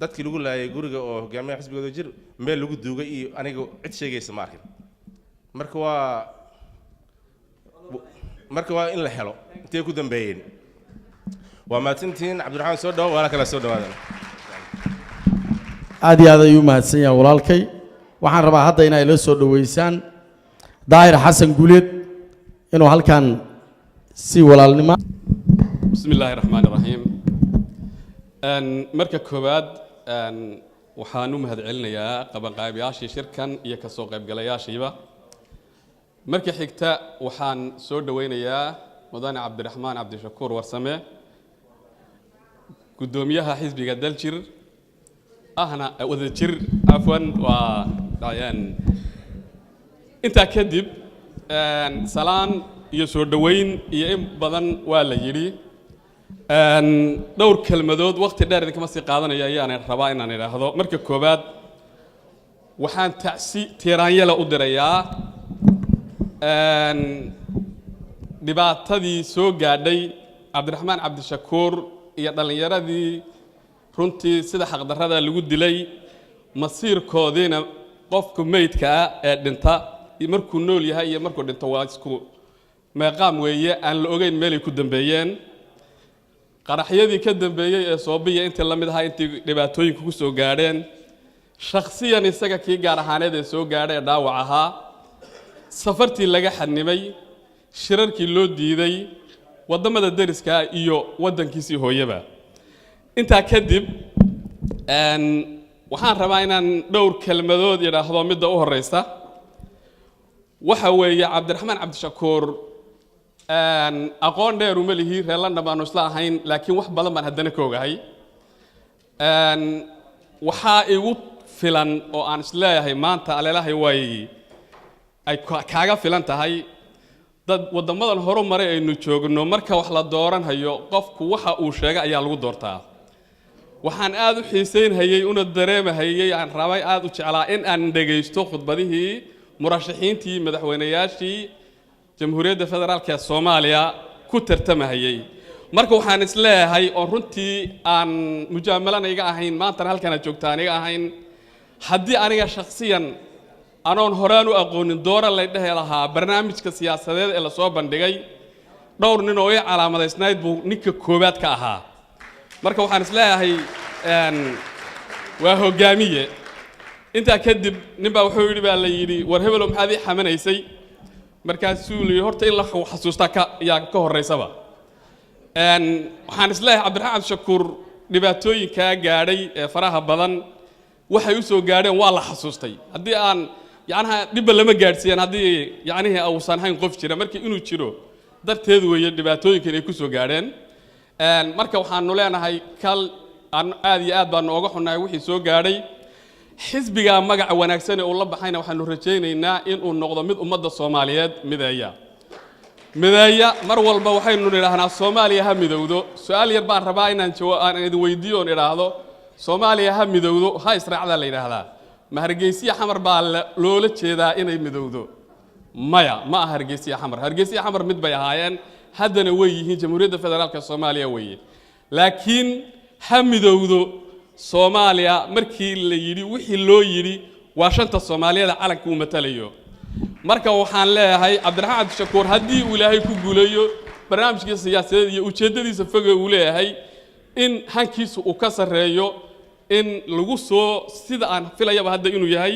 dadkii lagu laayay guriga oo hogaamiyaha xisbiga Wadajir meel lagu duugay iyo aniga cid sheegaysa ma arkin. Marka waa in la helo intay ku dambeeyeen. Waa mahadsantihiin. Cabdiraxmaan soo dhawo, waala kala soo dhawaadan. Aad iyo aad ayuu mahadsan yahay walaalkay. Waxaan rabaa hadda inay la soo dhoweysaan Daahir Xasan Guuleed inuu halkan si walaalnimo بسم الله الرحمن الرحيم. Marka koowaad waxaan u mahadcelinayaa qabanqaabiyaashii shirkan iyo kasoo qaybgalayaashiiba. Marka xigta waxaan soo dhoweynayaa mudane Cabdiraxmaan Cabdishakuur Warsame, guddoomiyaha xisbiga Daljir ahna Wadajir, afwan, waa dhacayaan. Intaa kadib salaan iyo soo dhoweyn iyo in badan waa la yidhi. Dhowr kelmadood, waqti dheer idinkama sii qaadanaya, ayaan rabaa inaan idhaahdo. Marka koowaad, waxaan tacsi tiiraanyala u dirayaa dhibaatadii soo gaadhay Cabdiraxmaan Cabdishakuur iyo dhallinyaradii runtii sida xaqdarrada lagu dilay. Masiirkoodiina, qofka meydka ah ee dhinta markuu nool yahay iyo markuu dhinto waa isku meeqaam weeye, aan la ogeyn meelay ku dambeeyeen. Qaraxyadii ka dambeeyey ee Soobiya intii la mid ahaa, intii dhibaatooyinka ku soo gaadheen shakhsiyan isaga, kii gaar ahaaneed ee soo gaadhay ee dhaawac ahaa, safartii laga xanimay, shirarkii loo diiday waddamada deriska iyo waddankiisii hooyaba. Intaa kadib, waxaan rabaa inaan dhowr kelmadood idhaahdo. Midda u horeysa waxa weeye, Cabdiraxmaan Cabdishakuur aqoon dheer uma lihi, reer London baanu isla ahayn, laakiin wax badan baan haddana ka ogahay. Waxaa igu filan oo aan isleeyahay maanta aleelahay way ay kaaga filan tahay, dad waddamadan horu maray aynu joogno, marka wax la dooranhayo qofku waxa uu sheegay ayaa lagu doortaa. Waxaan aad u xiisaynhayey una dareemahayey, aan rabay, aad u jeclaa in aan dhegaysto khudbadihii murashaxiintii madaxweynayaashii Jamhuuriyadda Federaalka ee Soomaaliya ku tartamahayey. Marka waxaan isleeyahay, oo runtii aan mujaamalana iga ahayn, maantana halkan aad joogtaan iga ahayn, haddii aniga shakhsiyan anoon horaan u aqoonin doora lay dhehi lahaa, barnaamijka siyaasadeed ee lasoo bandhigay dhowr nin oo ii calaamadaysnayd buu ninka koowaad ka ahaa. Marka waxaan isleeyahay waa hogaamiye. Intaa kadib, nin baa wuxuu yidhi, baa la yidhi, "War hebelow, maxaad ii xamanaysay?" Markaasuu la yidhi, "Horta in la xasuustaa ka yaa ka horraysaba." Waxaan isleeyahay Cabdiraxmaan Cabdishakuur dhibaatooyinkaa gaadhay ee faraha badan waxay u soo gaadheen waa la xasuustay. Haddii aan yacnaha dhibba lama gaadhsiiyaan, haddii yacnihii uusan hayn qof jira, markii inuu jiro darteed weeye dhibaatooyinkan ay ku soo gaadheen. Marka waxaanu leenahay kal aad iyo aad baanu oga xunnahay wixii soo gaadhay. Xisbiga magaca wanaagsan ee uu la baxayna waxaanu rajaynaynaa inuu noqdo mid ummadda Soomaaliyeed mideeya, mideeya. Mar walba waxaynu nidhaahnaa Soomaaliya ha midowdo. Su-aal yar baan rabaa inaan aan idin weydiiyo oon idhaahdo: Soomaaliya ha midowdo, ha israacdaa la yidhaahdaa, ma Hargeysiya Xamar baa loola jeedaa inay midowdo? Maya, ma aha Hargeysiya Xamar. Hargeysiya Xamar mid bay ahaayeen, haddana way yihiin, Jamhuuriyadda Federaalka Soomaaliya weeye. Laakiin ha midowdo Soomaaliya markii la yidhi, wixii loo yidhi waa shanta Soomaaliyada calanka uu matalayo. Marka waxaan leeyahay, Cabdiraxmaan Cabdishakuur haddii uu Ilaahay ku guuleeyo barnaamijkiisa siyaasadeed iyo ujeeddadiisa foge uu leeyahay, in hankiisu uu ka sarreeyo in lagu soo, sida aan filayaba hadda inuu yahay,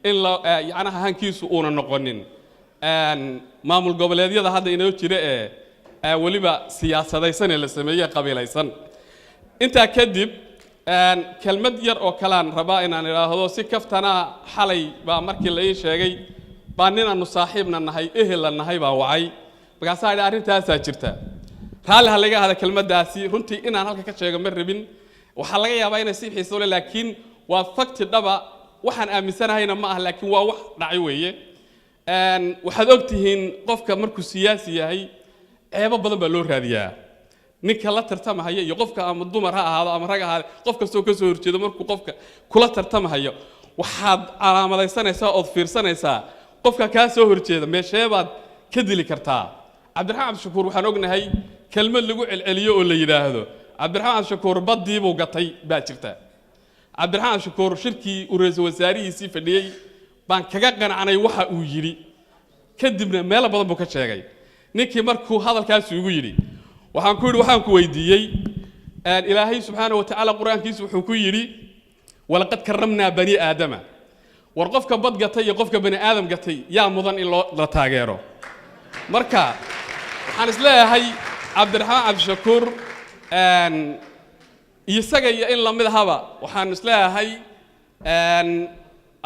in la yacnaha hankiisu uuna noqonin maamul goboleedyada hadda inoo jira ee weliba siyaasadaysan ee la sameeyey, qabiilaysan. Intaa kadib, kelmad yar oo kalean rabaa inaan idhaahdo si kaftana. Xalay baa markii la ii sheegay baa nin aanu saaxiibna nahay, ehella nahay baa wacay. Markaasaa idhi, "Arrintaasaa jirta, raalli ha laga ahada." Kelmaddaasi runtii inaan halka ka sheego ma rabin, waxaa laga yaabaa inay si xiiso leh, laakiin waa fakti dhaba. Waxaan aaminsanahayna ma ah, laakiin waa wax dhacay weeye. Waxaad og tihiin, qofka markuu siyaasi yahay ceebo badan baa loo raadiyaa. Ninka la tartamahaya iyo qofka, ama dumar ha ahaado ama rag ahaado, qof kastoo ka soo horjeedo, markuu qofka kula tartamahayo waxaad calaamadaysanaysaa ood fiirsanaysaa qofka kaa soo horjeeda meeshee baad ka dili kartaa. Cabdiraxmaan Cabdishakuur waxaan ognahay kelmad lagu celceliyo oo la yidhaahdo Cabdiraxmaan Cabdishakuur baddii buu gatay baa jirta. Cabdiraxmaan Cabdishakuur shirkii uu ra-iisul wasaarihiisii fadhiyey baan kaga qanacnay waxa uu yidhi. Kadibna meelo badan buu ka sheegay. Ninkii markuu hadalkaasi igu yidhi, waxaan ku yidhi, waxaan ku weydiiyey, Ilaahay subxaana wa tacaala Qur-aankiisu wuxuu ku yidhi, "ولقد كرمنا بني آدم." War qofka bad gatay iyo qofka bani aadam gatay yaa mudan in loo la taageero? Marka waxaan isleeyahay Cabdiraxmaan Cabdishakuur isaga iyo in lamid ahaba, waxaan isleeyahay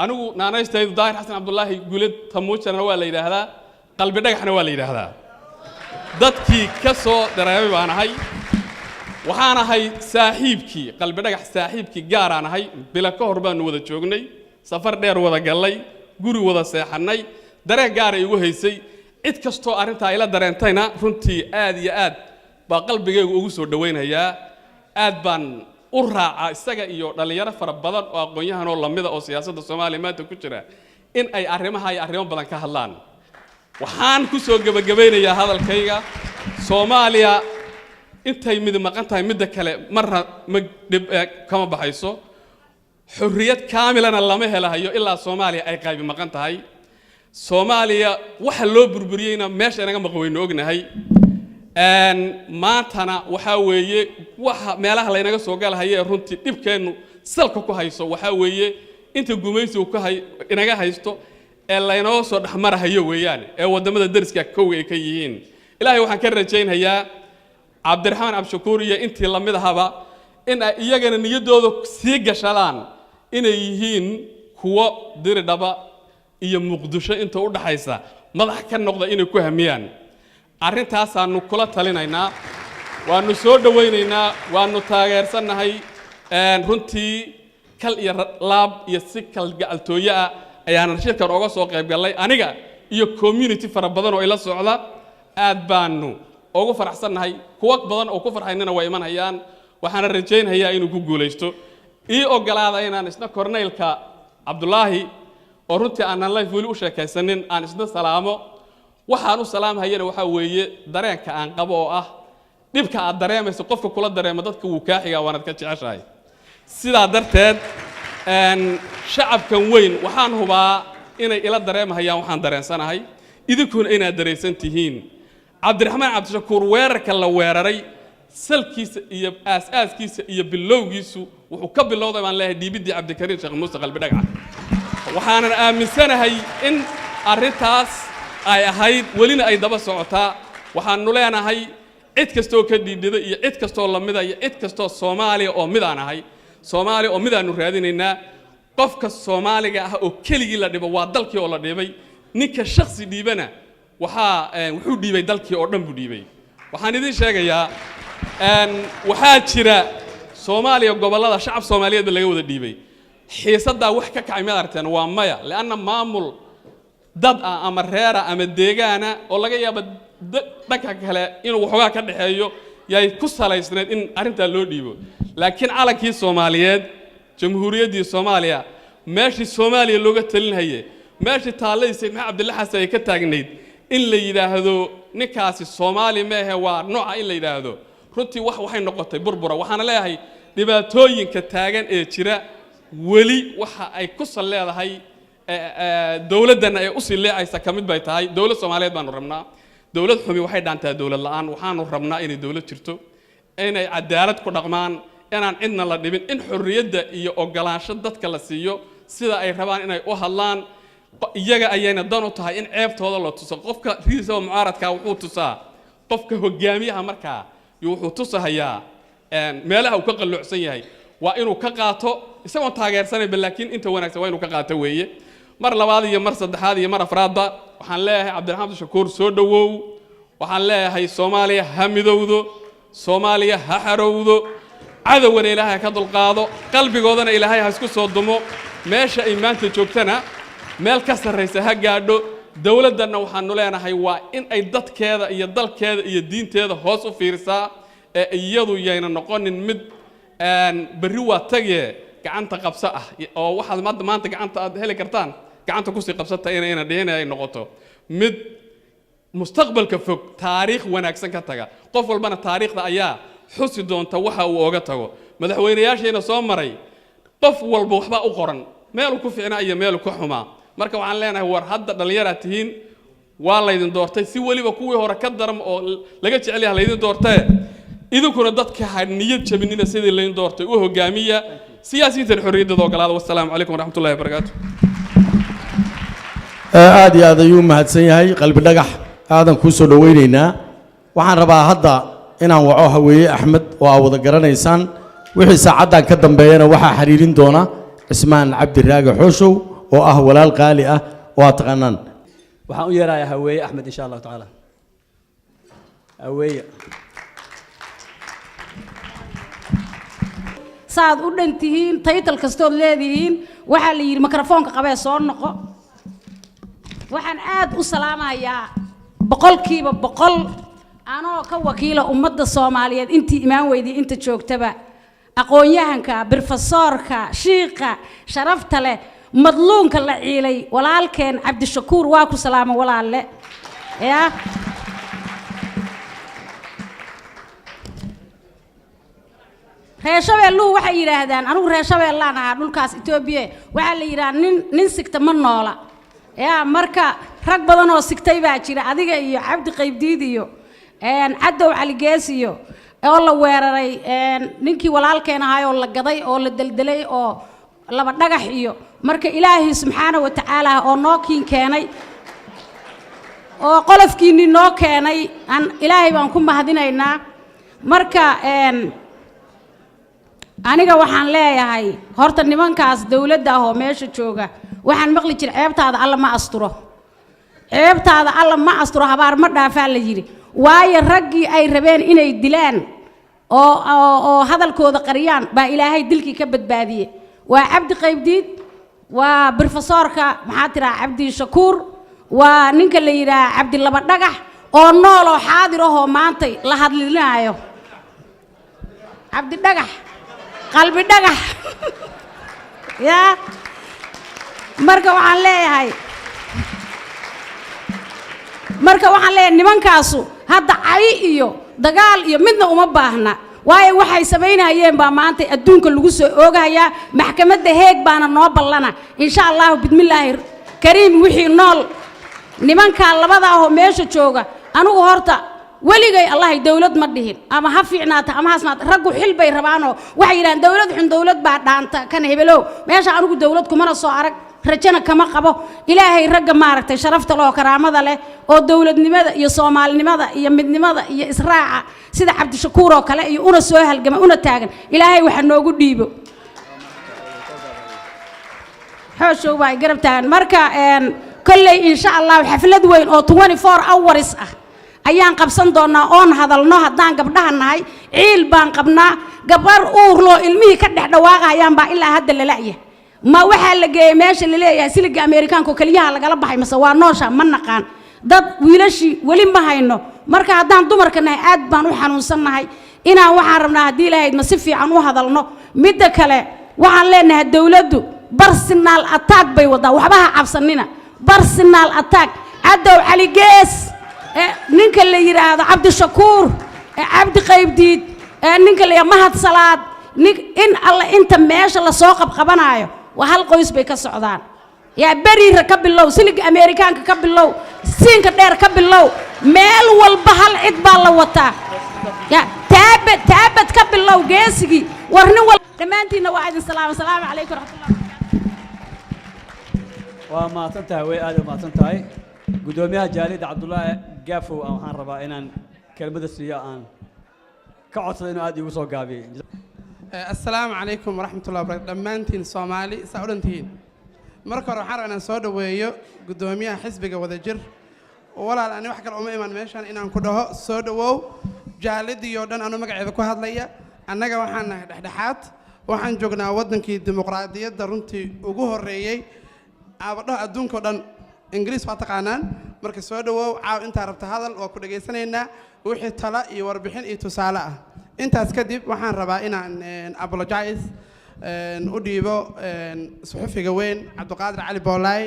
anigu naanaystaydu Daahir Xasan Cabdullaahi Guuled, Tamuujana waa la yidhaahdaa, Qalbi Dhagaxna waa la yidhaahdaa. Dadkii ka soo dareemay baan ahay. Waxaan ahay saaxiibkii Qalbi Dhagax, saaxiibkii gaaraan ahay. Bila ka hor baanu wada joognay, safar dheer wada gallay, guri wada seexannay. Dareen gaara igu haysay. Cid kastoo arrintaa ila dareentayna runtii aad iyo aad baa qalbigaygu ugu soo dhowaynayaa. Aad baan u raacaa isaga iyo dhallinyaro fara badan oo aqoon-yahanoo lamida oo siyaasadda Soomaaliya maanta ku jira in ay arrimaha iyo arrimo badan ka hadlaan. Waxaan ku soo gebagabaynayaa hadalkayga: Soomaaliya intay mid maqan tahay, midda kale marna ma dhib kama baxayso. Xorriyad kaamilana lama helahayo ilaa Soomaaliya ay qaybi maqan tahay. Soomaaliya waxa loo burburiyeyna meesha inaga maqan waynu ognahay. Maantana waxaa weeye waxa meelaha laynaga soo galahaya ee runtii dhibkeennu salka ku hayso waxaa weeye inta gumaysigu ka hay inaga haysto ee laynoo soo dhexmarahayo weeyaan, ee waddamada dariska kowga ay ka yihiin. Ilaahay waxaan ka rajaynhayaa Cabdiraxmaan Cabdishakuur iyo intii lamid ahaba in ay iyagana niyaddooda sii gashadaan inay yihiin kuwo Diridhaba iyo Muqdisho inta u dhaxaysa madax ka noqda, inay ku hamiyaan. Arrintaasaanu kula talinaynaa, waanu soo dhowaynaynaa, waanu taageersannahay. Runtii kal iyo laab iyo si kal gacaltooye ah ayaanan shirkan oga soo qayb gallay, aniga iyo community fara badan oo ila socda. Aad baanu ugu faraxsannahay, kuwo badan oo ku farxaynana waa imanhayaan. Waxaana rajaynhayaa inuu ku guulaysto. Ii ogolaada inaan isna korneylka Cabdulaahi, oo runtii aanan life weli u sheekaysanin, aan isna salaamo. Waxaan u salaamhayana waxaa weeye dareenka aan qabo oo ah dhibka aad dareemayso qofka kula dareemo dadka wuu kaa xigaa, waanaad ka jeceshahay. Sidaa darteed shacabkan weyn waxaan hubaa inay ila dareemahayaan waxaan dareensanahay, idinkuna inaad dareensan tihiin. Cabdiraxmaan Cabdishakuur weerarka la weeraray salkiisa iyo aas-aaskiisa iyo bilowgiisu wuxuu ka bilowday, baan leeyahay, dhiibiddii Cabdikariim Sheekh Muuse Qalbi Dhagax. Waxaanan aaminsanahay in arrintaas ay ahayd, welina ay daba socotaa. Waxaanu leenahay cid kastoo ka dhiidhida iyo cid kastoo lamida iyo cid kastoo Soomaaliya oo midaan ahay, Soomaaliya oo midaanu raadinaynaa. Qofka Soomaaliga ah oo keligii la dhibo waa dalkii oo la dhibay. Ninka shakhsi dhiibana waxaa wuxuu dhiibay dalkii oo dhan buu dhiibay. Waxaan idiin sheegayaa, waxaa jira Soomaaliya gobollada shacab Soomaaliyeed ba laga wada dhiibay. Xiisaddaa wax ka kacay miyaad aragteen? Waa maya, lianna maamul dad ah ama reera ama deegaana oo laga yaabo dhanka kale inuu waxoogaa ka dhexeeyo yay ku salaysnayd in arrintaa loo dhiibo. Laakiin calankii Soomaaliyeed, Jamhuuriyaddii Soomaaliya, meeshii Soomaaliya looga talinhaye, meeshii taalladii Sayid Maxamed Cabdilla Xasan ay ka taagnayd, in la yidhaahdo ninkaasi Soomaali meehe, waa nooca in la yidhaahdo, runtii wax waxay noqotay burbura. Waxaana leeyahay dhibaatooyinka taagan ee jira weli waxa ay ku sal leedahay dowladdanna ay usii leecaysa ka mid bay tahay. Dowlad Soomaaliyeed baanu rabnaa. Dowlad xumi waxay dhaantaa dowlad la'aan. Waxaanu rabnaa inay dowlad jirto, inay cadaalad ku dhaqmaan, inaan cidna la dhibin, in xorriyadda iyo ogolaansho dadka la siiyo sida ay rabaan inay u hadlaan. Iyaga ayayna dan u tahay in ceebtooda la tuso. Qofka ridiisaba mucaaradka wuxuu tusaa qofka hogaamiyaha markaa iyo wuxuu tusahayaa meelaha uu ka qalloocsan yahay, waa inuu ka qaato isagoon taageersanayba, laakiin inta wanaagsan waa inuu ka qaato weeye. Mar labaad iyo mar saddexaad iyo mar afraadba waxaan leeyahay Cabdiraxmaan Cabdishakuur, soo dhowow. Waxaan leeyahay Soomaaliya ha midowdo, Soomaaliya ha xarowdo, cadowgana Ilaahay ha ka dulqaado, qalbigoodana Ilaahay ha isku soo dumo. Meesha ay maanta joogtana meel ka sarraysa ha gaadho. Dowladdanna waxaanu leenahay waa in ay dadkeeda iyo dalkeeda iyo diinteeda hoos u fiirisaa ee iyadu yayna noqonin mid berri waa tagee gacanta qabso ah, oo waxaad maanta gacanta aad heli kartaan gacanta kusii qabsata inayna dhihin, ay noqoto mid mustaqbalka fog taariikh wanaagsan ka taga. Qof walbana taariikhda ayaa xusi doonta waxa uu oga tago. Madaxweynayaashiina soo maray qof walba waxbaa u qoran, meeluu ku fiicnaa iyo meeluu ka xumaa. Marka waxaan leenahay, war hadda dhallinyaraad tihiin, waa laydin doortay, si weliba kuwii hore ka daran oo laga jecel yahay laydin doortee, idinkuna dadka ha niyad jabinina, sidii laydin doortay u hogaamiya. Siyaasiyiintan xorriyaddooda ogolaada. Wassalaamu calaykum waraxmatullahi wabarakaatu. Aad iyo aad ayuu u mahadsan yahay Qalbi Dhagax. Aadan kuu soo dhowaynaynaa. Waxaan rabaa hadda inaan waco Haweeye Axmed oo aa wada garanaysaan. Wixii saacaddan ka dambeeyana waxaa xiriirin doona Cismaan Cabdi Raage Xooshow oo ah walaal qaali ah oo aad taqaanaan. Waxaan u yeerayaa Haweeye Axmed, insha Allahu tacaala. Haweeye. Saad u dhan tihiin, title kastood leedihiin, waxaa la yidhi mikrofoonka qabee soo noqo. Waxaan aad u salaamayaa 100% Anoo ka wakiila ummadda Soomaaliyeed intii imaan weyday, inta joogtaba, aqoon-yahanka, brofesoorka, shiiqa sharafta leh, madluunka la ciilay, walaalkeen Cabdishakuur, waa ku salaama walaalle. Ya reer Shabeelluhu waxay yidhaahdaan, anigu reer Shabeellaan ahaa, dhulkaas Etoobiya, waxaa la yidhaha nin sigta ma noola. Ya marka rag badan oo sigtay baa jira, adiga iyo Cabdi Qaybdiid iyo Cadow Caligees iyo oo la weeraray, ninkii walaalkeen ahaay oo la gaday oo la deldelay oo laba dhagax iyo. Marka Ilaahay subxaana wa tacaala oo noo kiin keenay oo qolofkiinii noo keenay aan Ilaahay baan ku mahadinaynaa. Marka aniga waxaan leeyahay horta nimankaas dowladda ah oo meesha jooga, waxaan maqli jira, ceebtaada Alla ma asturo, ceebtaada Alla ma asturo, habaar ma dhaafaa la yidhi. Waayo raggii ay rabeen inay dilaan oo hadalkooda qariyaan baa Ilaahay dilkii ka badbaadiyey. Waa Cabdi Qaybdiid, waa brofesoorka, maxaa tiraa, Cabdi Shakuur, waa ninka la yidhaha Cabdi Laba Dhagax oo nool oo xaadir ahoo maantay la hadlinaayo, Cabdi Dhagax, Qalbi Dhagax. Ya marka waxaan leeyahay nimankaasu hadda cay iyo dagaal iyo midna uma baahna, waayo waxay samaynayeen baa maanta adduunka lagu soo oogahayaa. Maxkamadda Heeg baana noo ballana, insha Allahu bidmillaahi kariim. Wixii nool nimankaa labada ahoo meesha jooga, anigu horta weligay Allahay dowlad ma dhihin, ama ha fiicnaata ama ha asmaata. Raggu xil bay rabaanoo waxay yidhahaan dowlad xun dowlad baa dhaanta kan hebelow. Meesha anigu dowlad kumana soo arag, rajana kama qabo. Ilaahay ragga maaragtay sharafta leh oo karaamada leh oo dowladnimada iyo Soomaalinimada iyo midnimada iyo israaca sida Cabdishakuur oo kale iyo una soo halgama una taagan, Ilaahay waxa noogu dhiibo. Xooshow baa ay garab taagan. Marka kolley insha Allahu xaflad weyn oo 24 hours ah ayaan qabsan doonaa oon hadalno. Haddaan gabdhaha nahay ciil baan qabnaa. Gabar uurloo ilmihii ka dhex dhawaaqayaan baa ilaa hadda lala'ya. Ma waxaa la geeyey meesha la leeyahay siliga Ameerikaanka oo keliyaha lagala baxay, mase waa noosha, ma naqaan. Dad wiilashii weli ma hayno. Marka haddaan dumarka nahay aad baan u xanuunsannahay. Inaan waxaan rabnaa haddii Lahayd ma si fiican u hadalno. Midda kale waxaan leenahay dowladdu personal attack bay wadaa, waxba ha cabsanina. Personal attack Cadow Cali Gees, ninka la yidhaahdo Cabdishakuur, Cabdi Qaybdiid, ninka la yidhahdo Mahad Salaad, nin in Alla inta meesha lasoo qabqabanaayo waa hal qoys bay ka socdaan. Yaa Beriira ka bilow, siliga Ameerikaanka ka bilow, Siinka Dheer ka bilow, meel walba hal cid baa la wataa. Ya Taabad, Taabad ka bilow, geesigii war nin wal. Dhammaantiinna waa idin salaama. Salaamu calaykum waraxmatullah. Waa mahadsan tahay, way aad u mahadsan tahay. Guddoomiyaha jaaliyadda Cabdullaahi Gaafow aan waxaan rabaa inaan kelmadda siiyo, aan ka codsado inuu aad iigu soo gaabiyey. Assalaamu calaykum waraxmatullahi wabarakatu. Dhammaantiin Soomaali saa u dhantihiin. Marka hore waxaan rabaa inaan soo dhoweeyo guddoomiyaha xisbiga Wadajir. Walaal, ani wax kale uma iman meeshan inaan ku dhaho soo dhowow. Jaalidii oo dhan anuu magaceeda ku hadlaya, annaga waxaan nahay dhexdhexaad. Waxaan joognaa waddankii dimuqraadiyadda runtii ugu horreeyey aabadhaho adduunka oo dhan, Ingiriis waa taqaanaan. Marka soo dhowow, caaw intaa rabta hadal, waa ku dhegaysanaynaa wixii tala iyo warbixin iyo tusaale ah. Intaas kadib waxaan rabaa inaan apologize u dhiibo suxufiga weyn Cabdiqaadir Cali Boolaay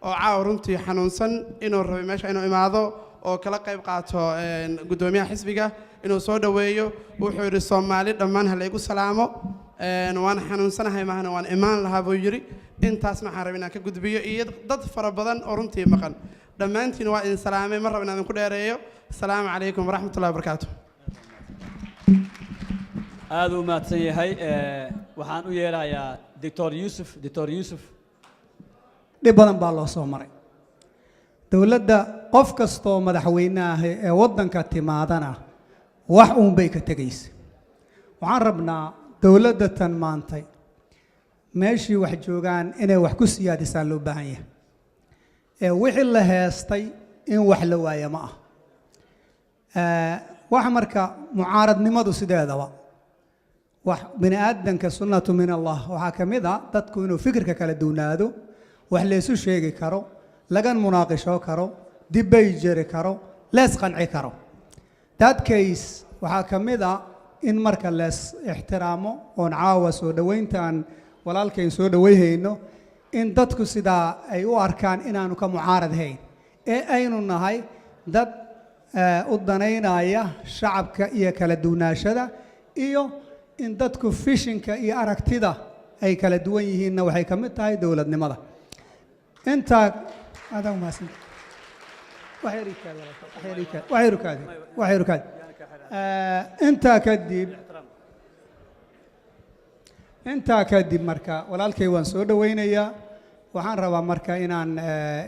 oo caawa runtii xanuunsan, inuu rabay meesha inuu imaado oo kala qayb qaato guddoomiyaha xisbiga inuu soo dhoweeyo. Wuxuu yidhi Soomaali dhammaan ha laygu salaamo, waan xanuunsanahay maahana waan imaan lahaa buu yidhi. Intaasna waxaan rabay inaan ka gudbiyo iyo dad fara badan oo runtii maqan. Dhammaantiin waa idin salaamay, mar raba inaan idinku dheereeyo. Asalaamu calaykum waraxmatullahi wabarakaatu. Aad u mahadsan yahay. Waxaan u yeerayaa Doctor Yuusuf, Doctor Yuusuf. Dhib badan baa loo soo maray dowladda. Qof kastoo madaxweyne ah ee waddanka timaadana wax uun bay ka tegaysa. Waxaan rabnaa dowladda tan maantay meeshii wax joogaan inay wax ku siyaadisaan loo baahan yahay, ee wixii la heestay in wax la waaya ma ah. Wax marka mucaaradnimadu sideedaba wax bini aadanka sunnatu min Allah. Waxaa ka mid a dadku inuu fikirka kala duwnaado, wax laysu sheegi karo, laga munaaqisho karo, dibbay jeri karo, lees qanci karo. That case waxaa ka mid a in marka lees ixtiraamo oon caawa soo dhoweyntaan walaalkayn soo dhoweyhayno, in dadku sidaa ay u arkaan inaanu ka mucaarad hayn ee aynu nahay dad u danaynaya shacabka iyo kala duwanaashada, iyo in dadku vision-ka iyo aragtida ay kala duwan yihiinna waxay ka mid tahay dowladnimada. Intaa adaa umahadsan. Wax yar ii kaadi, walaalka, wax yar ii kaadi, wax yar ii kaadi, wax yar ii kaadi. Intaa kadib marka walaalkay waan soo dhowaynayaa. Waxaan rabaa marka inaan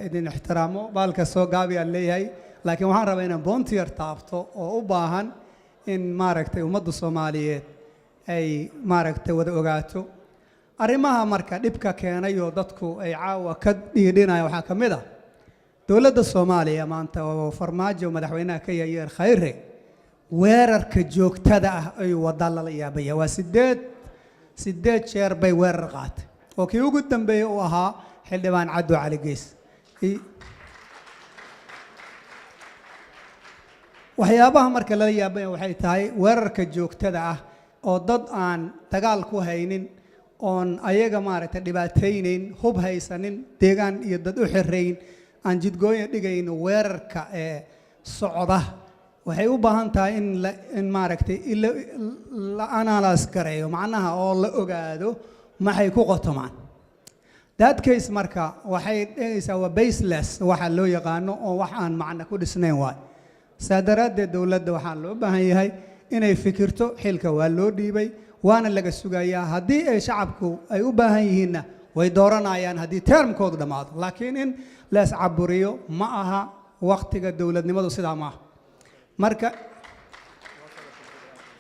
idin ixtiraamo. Baalka soo gaabiyaan leeyahay, laakiin waxaan rabaa inaan point yar taabto oo u baahan in maaragtay ummadda Soomaaliyeed ay maaragtay wada ogaato. Arrimaha marka dhibka keenay oo dadku ay caawa ka dhiidhinaya waxaa ka mid ah dowladda Soomaaliya maanta oo Farmaajo madaxweynaha ka yahay, Khayre, weerarka joogtada ah ay wada lala yaabaya. Waa 8 jeer bay weerar qaatay, oo kii ugu dambeeyey uu ahaa xildhibaan Caddo Cali Gees. Waxyaabaha marka lala yaabaya waxay tahay weerarka joogtada ah oo dad aan dagaal ku haynin, oon ayaga maaragtay dhibaataynayn, hub haysanin, deegaan iyo dad u xirayn, aan jidgooya dhigayn, weerarka ee socda waxay u baahan tahay in maaragtay in la analyse gareeyo, macnaha oo la ogaado maxay ku qotomaan. That case marka waxay dhigaysaa waa baseless waxa loo yaqaano, oo wax aan macno ku dhisnayn waay. Saa daraaddeed dowladda waxaa loo baahan yahay inay fikirto. Xilka waa loo dhiibay, waana laga sugayaa. Haddii ay shacabku ay u baahan yihiinna way dooranayaan haddii term-koodu dhammaado, laakiin in la iscaburiyo ma aha. Waqtiga dowladnimadu sidaa ma aha. Marka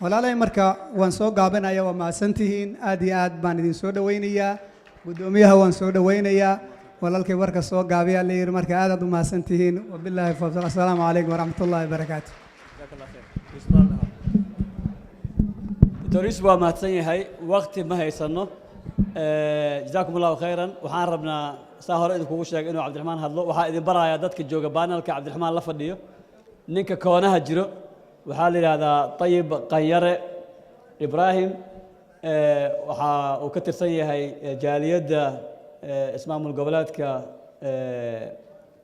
walaalay, marka waan soo gaabinaya. Waa mahadsantihiin, aad iyo aad baan idin soo dhowaynayaa. Guddoomiyaha waan soo dhowaynayaa. Walaalkay warka soo gaabiyaa la yidhi. Marka aad aad u mahadsantihiin. Wabilaahi tawfiiq. Assalaamu calaykum waraxmat ullahi wabarakaatu. Doctor Yusuf waa mahadsan yahay. Waqti ma haysano. Jazaakum allahu khayran. Waxaan rabnaa, saa hore idinkugu sheegay, inuu Cabdiraxmaan hadlo. Waxaa idin barayaa dadka jooga panel-ka Cabdiraxmaan la fadhiyo. Ninka koonaha jiro waxaa la yidhaahdaa Tayib Qanyare Ibraahim. Waxa uu ka tirsan yahay jaaliyadda ismaamul goboleedka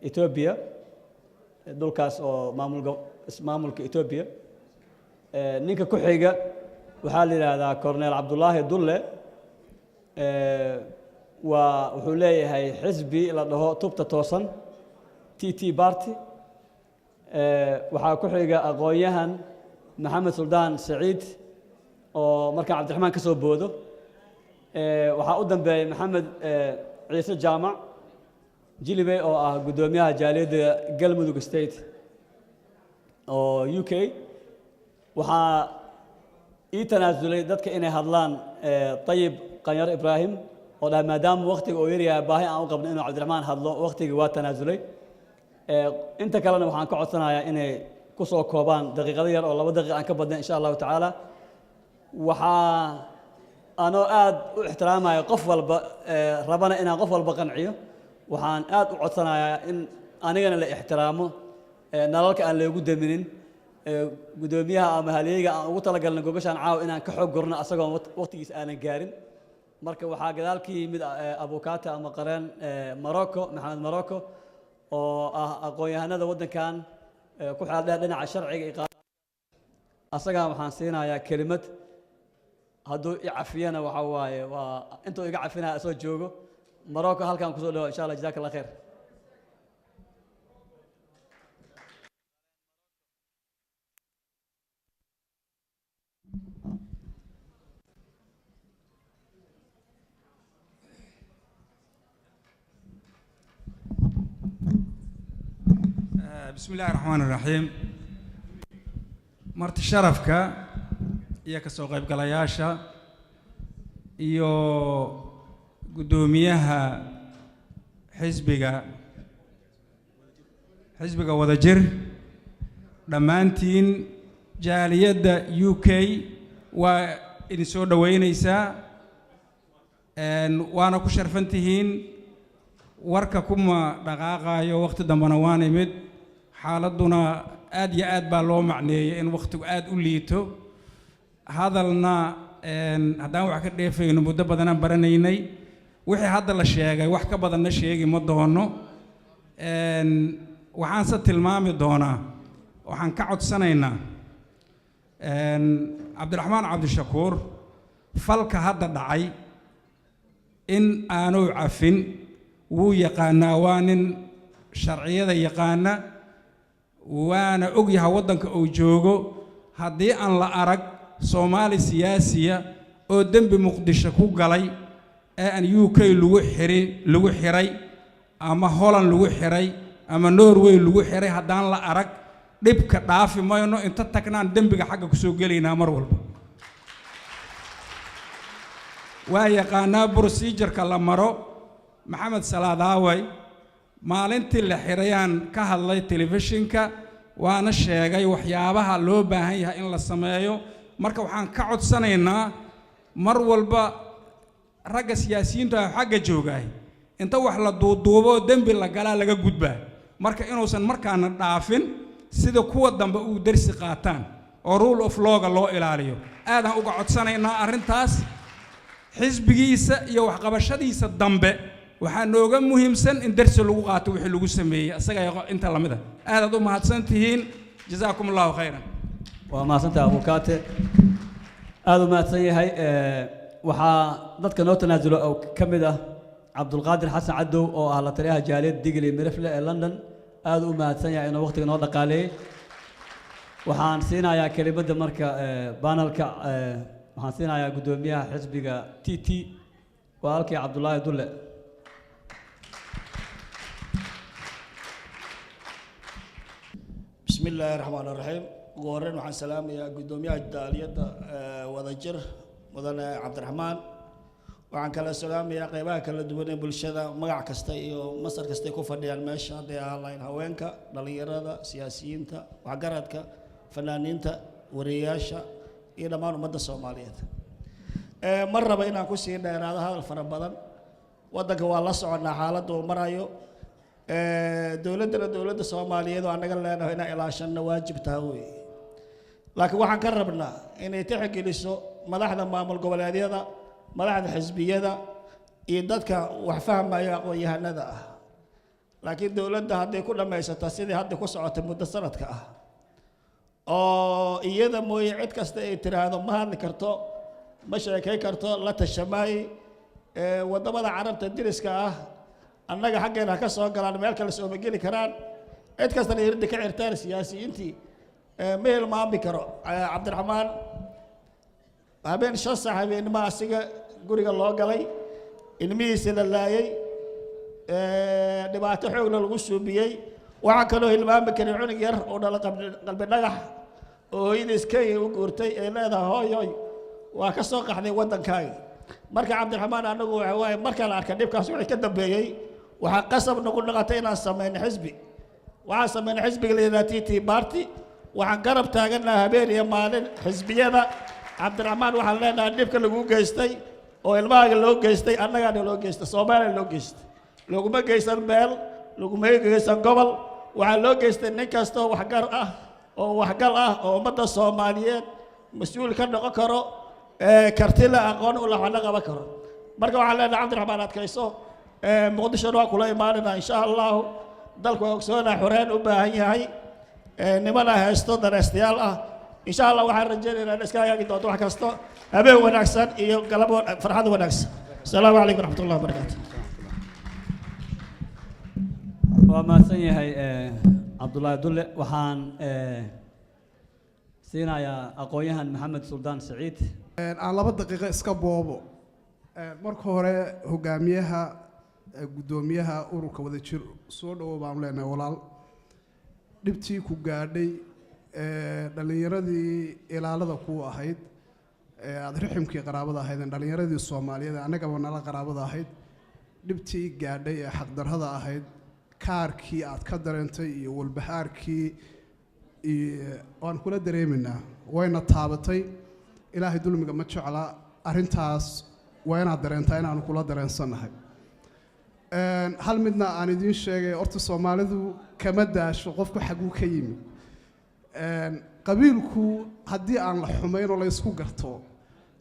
Etoobiya, dhulkaas oo maamul ismaamulka Etoobiya. Ninka ku xiga waxaa la yidhaahdaa Cornel Cabdullaahi Dulle. Waa wuxuu leeyahay xisbi la dhaho Tubta Toosan, TT Party. Waxaa ku xiga aqoon-yahan Maxamed Suldaan Saciid oo markaan Cabdiraxmaan ka soo boodo. Waxaa u dambeeyay Maxamed Ciise Jaamac Jilibe oo ah guddoomiyaha jaaliyadda Galmudug State oo UK. Waxaa ii tanaasulay dadka inay hadlaan Tayib Qanyar Ibraahim oo dhahay maadaama waqtiga uu yaryahay, baahi aan u qabno inuu Cabdiraxmaan hadlo, waqtigii waa tanaasulay. Inta kalena waxaan ka codsanayaa inay ku soo koobaan daqiiqado yar oo 2 daqiiq aan ka badnayn, insha allahu tacaala. Waxaa anoo aad u ixtiraamaya qof walba, rabana inaan qof walba qanciyo, waxaan aad u codsanayaa in anigana la ixtiraamo, nalalka aan loogu daminin, guddoomiyaha ama halyeeyga aan ugu talagalnay gogashaan caawa inaan ka xoog gurno asagoon waqtigiisa aanan gaarin. Marka waxaa gadaal ka yimid abukaata ama qareen Morocco, Maxamed Morocco, oo ah aqoon-yahanada waddankan ku xeel dheer dhinaca sharciga iyo asagaa waxaan siinayaa kelimad. Hadduu i cafiyana waxa waaye waa intuu iga cafinaya asoo joogo. Morocco halkan kusoo dhawo, insha Allah. Jazaak Allah khayr. بسم الله الرحمن الرحيم. Marti sharafka iyo kasoo qaybgalayaasha iyo guddoomiyaha xisbiga Wadajir, dhammaantiin jaaliyadda UK waa idin soo dhoweynaysaa, waana ku sharfan tihiin. Warka kuma dhaqaaqaayo, waqti dambena waan imid, xaaladduna Aad iyo aad baa loo macneeyey in wakhtigu aad u liito. Hadalna haddaan wax ka dheefayno, muddo badanaan baranaynay. Wixii hadda la sheegay wax ka badanna sheegi ma doono. Waxaanse tilmaami doonaa, waxaan ka codsanaynaa Cabdiraxmaan Cabdishakuur falka hadda dhacay in aanu cafin. Wuu yaqaanaa, waa nin sharciyada yaqaana, waana og yahay waddanka uu joogo. Haddii aan la arag Soomaali siyaasiya oo dembi Muqdisho ku galay ee aan UK lagu xirin, lagu xiray ama Holland lagu xiray ama Norway lagu xiray, haddaan la arag, dhibka dhaafi mayno. Inta tagnaan dembiga xagga kusoo gelaynaa mar walba. Waa yaqaanaa procedure-ka la maro. Maxamed Salaad aaway, maalintii la xirayaan ka hadlay telefishinka, waana sheegay waxyaabaha loo baahan yahay in la sameeyo. Marka waxaan ka codsanaynaa mar walba ragga siyaasiyiintu ah xagga joogaay, inta wax la duuduubo dembi la galaa laga gudbaa. Marka inuusan markaana dhaafin, sida kuwa dambe uu dersi qaataan oo rule of law-ga loo ilaaliyo, aadaan uga codsanaynaa arrintaas. Xisbigiisa iyo waxqabashadiisa dambe waxaa nooga muhiimsan in dersi lagu qaato wixii lagu sameeyey isaga iyo inta lamid a. Aadaad u mahadsan tihiin. Jazaakum Allahu khayran. Waa mahadsantahay, abukaate, aada u mahadsan yahay. Waxaa dadka noo tanaasulo oo ka mid ah Cabdulqaadir Xasan Cadow oo ah la taliyaha jaaliyadda Digli Mirifle ee London. Aada u mahadsan yahay inuu waqtiga noo dhaqaaleeyey. Waxaan siinayaa kelimadda marka panel-ka, waxaan siinayaa guddoomiyaha xisbiga TT, walaalkii Cabdulaahi Dulle. بسم الله الرحمن الرحيم. Ugu horreyn waxaan salaamayaa guddoomiyaha jaaliyadda Wadajir, mudane Cabdiraxmaan. Waxaan kala salaamayaa qeybaha kala duwan ee bulshada, magac kasta iyo masar kasta ay ku fadhiyaan meesha, hadday ahaan lahayn haweenka, dhallinyarada, siyaasiyiinta, waxgaradka, fanaaniinta, wariyeyaasha iyo dhammaan ummadda Soomaaliyeed. Ma raba inaan kusii dheeraado hadal fara badan. Waddanka waa la soconnaa xaaladda uu marayo. Dowladdana dowladda Soomaaliyeed oo annaga leenahay inaan ilaashanno waajib taha weeye, laakiin waxaan ka rabnaa inay tixgeliso madaxda maamul goboleedyada, madaxda xisbiyada iyo dadka wax fahmaya, aqoon-yahanada ah. Laakiin dowladda hadday ku dhammaysato sidii hadda ku socotay muddo sanadka ah, oo iyada mooye cid kasta ay tiraahdo ma hadli karto, ma sheekay karto, la tashamaaye, waddamada Carabta deriska ah annaga xaggeena ha ka soo galaan, meel kale sooma geli karaan, cid kastana hirdi ka xirtaan siyaasiyiintii. Ma hilmaami karo Cabdiraxmaan habeen 5 saac habeennimo asiga guriga loo galay, ilmihiisa la laayay, dhibaato xoogna lagu suubiyey. Waxaa kaloo hilmaami karin cunug yar oo dhala Qalbi Dhagax oo hooyadiis Kenya u guurtay ee leedahay, "Hooy, hooy, waa ka soo qaxday waddankaagi." Marka Cabdiraxmaan, anagu waxa waaye markaan arkay dhibkaas wixii ka dambeeyey, waxaa qasab nagu noqotay inaan samayno xisbi. Waxaan samaynay xisbiga la yidhaha TT Party. Waxaan garab taaganaha habeen iyo maalin xisbiyada. Cabdiraxmaan, waxaan leenahay dhibka lagu geystay oo ilmahaaga loo geystay annagaana loo geystay, Soomaaliya loo geystay. Laguma geysan meel, laguma geysan gobol, waxaa loo geystay nin kastoo waxgar ah oo waxgal ah oo ummadda Soomaaliyeed mas-uul ka noqon karo, karti la aqoon u laxwana qaban karo. Marka waxaan leenahay, Cabdiraxmaan, adkayso. Muqdishona waa kula imaanayna insha Allahu. Dalku waa ogsoonaa xoreen u baahan yahay, nimana haysto danaystayaal ah. Insha Allah waxaan rajaynaynaa in iska hagaagi doonto wax kasto. Habeen wanaagsan iyo galab farxad wanaagsan. Asalaamu calaykum waraxmat ullahi wabarakaatu. Waa mahadsan yahay Cabdullaahi Dulle. Waxaan siinayaa aqoon-yahan Maxamed Suldaan Saciid. Aan 2 daqiiqo iska boobo. Marka hore hogaamiyaha, guddoomiyaha ururka Wadajir, soo dhowo baanu leenahay walaal. Dhibtii ku gaadhay, dhallinyaradii ilaalada ku ahayd ee aada riximkii qaraabada ahayd, dhallinyaradii Soomaaliyeed ee annagaba nala qaraabada ahayd, dhibtii gaadhay ee xaqdarrada ahayd, kaarkii aad ka dareentay iyo walbahaarkii iyo waan kula dareemaynaa, wayna taabatay. Ilaahay dulmiga ma jecla. Arrintaas waa inaad dareentaa inaanu kula dareensannahay. Hal midna aan idiin sheegay: horta Soomaalidu kama daasho qofku xaguu ka yimi. Qabiilku haddii aan la xumayn oo la isku garto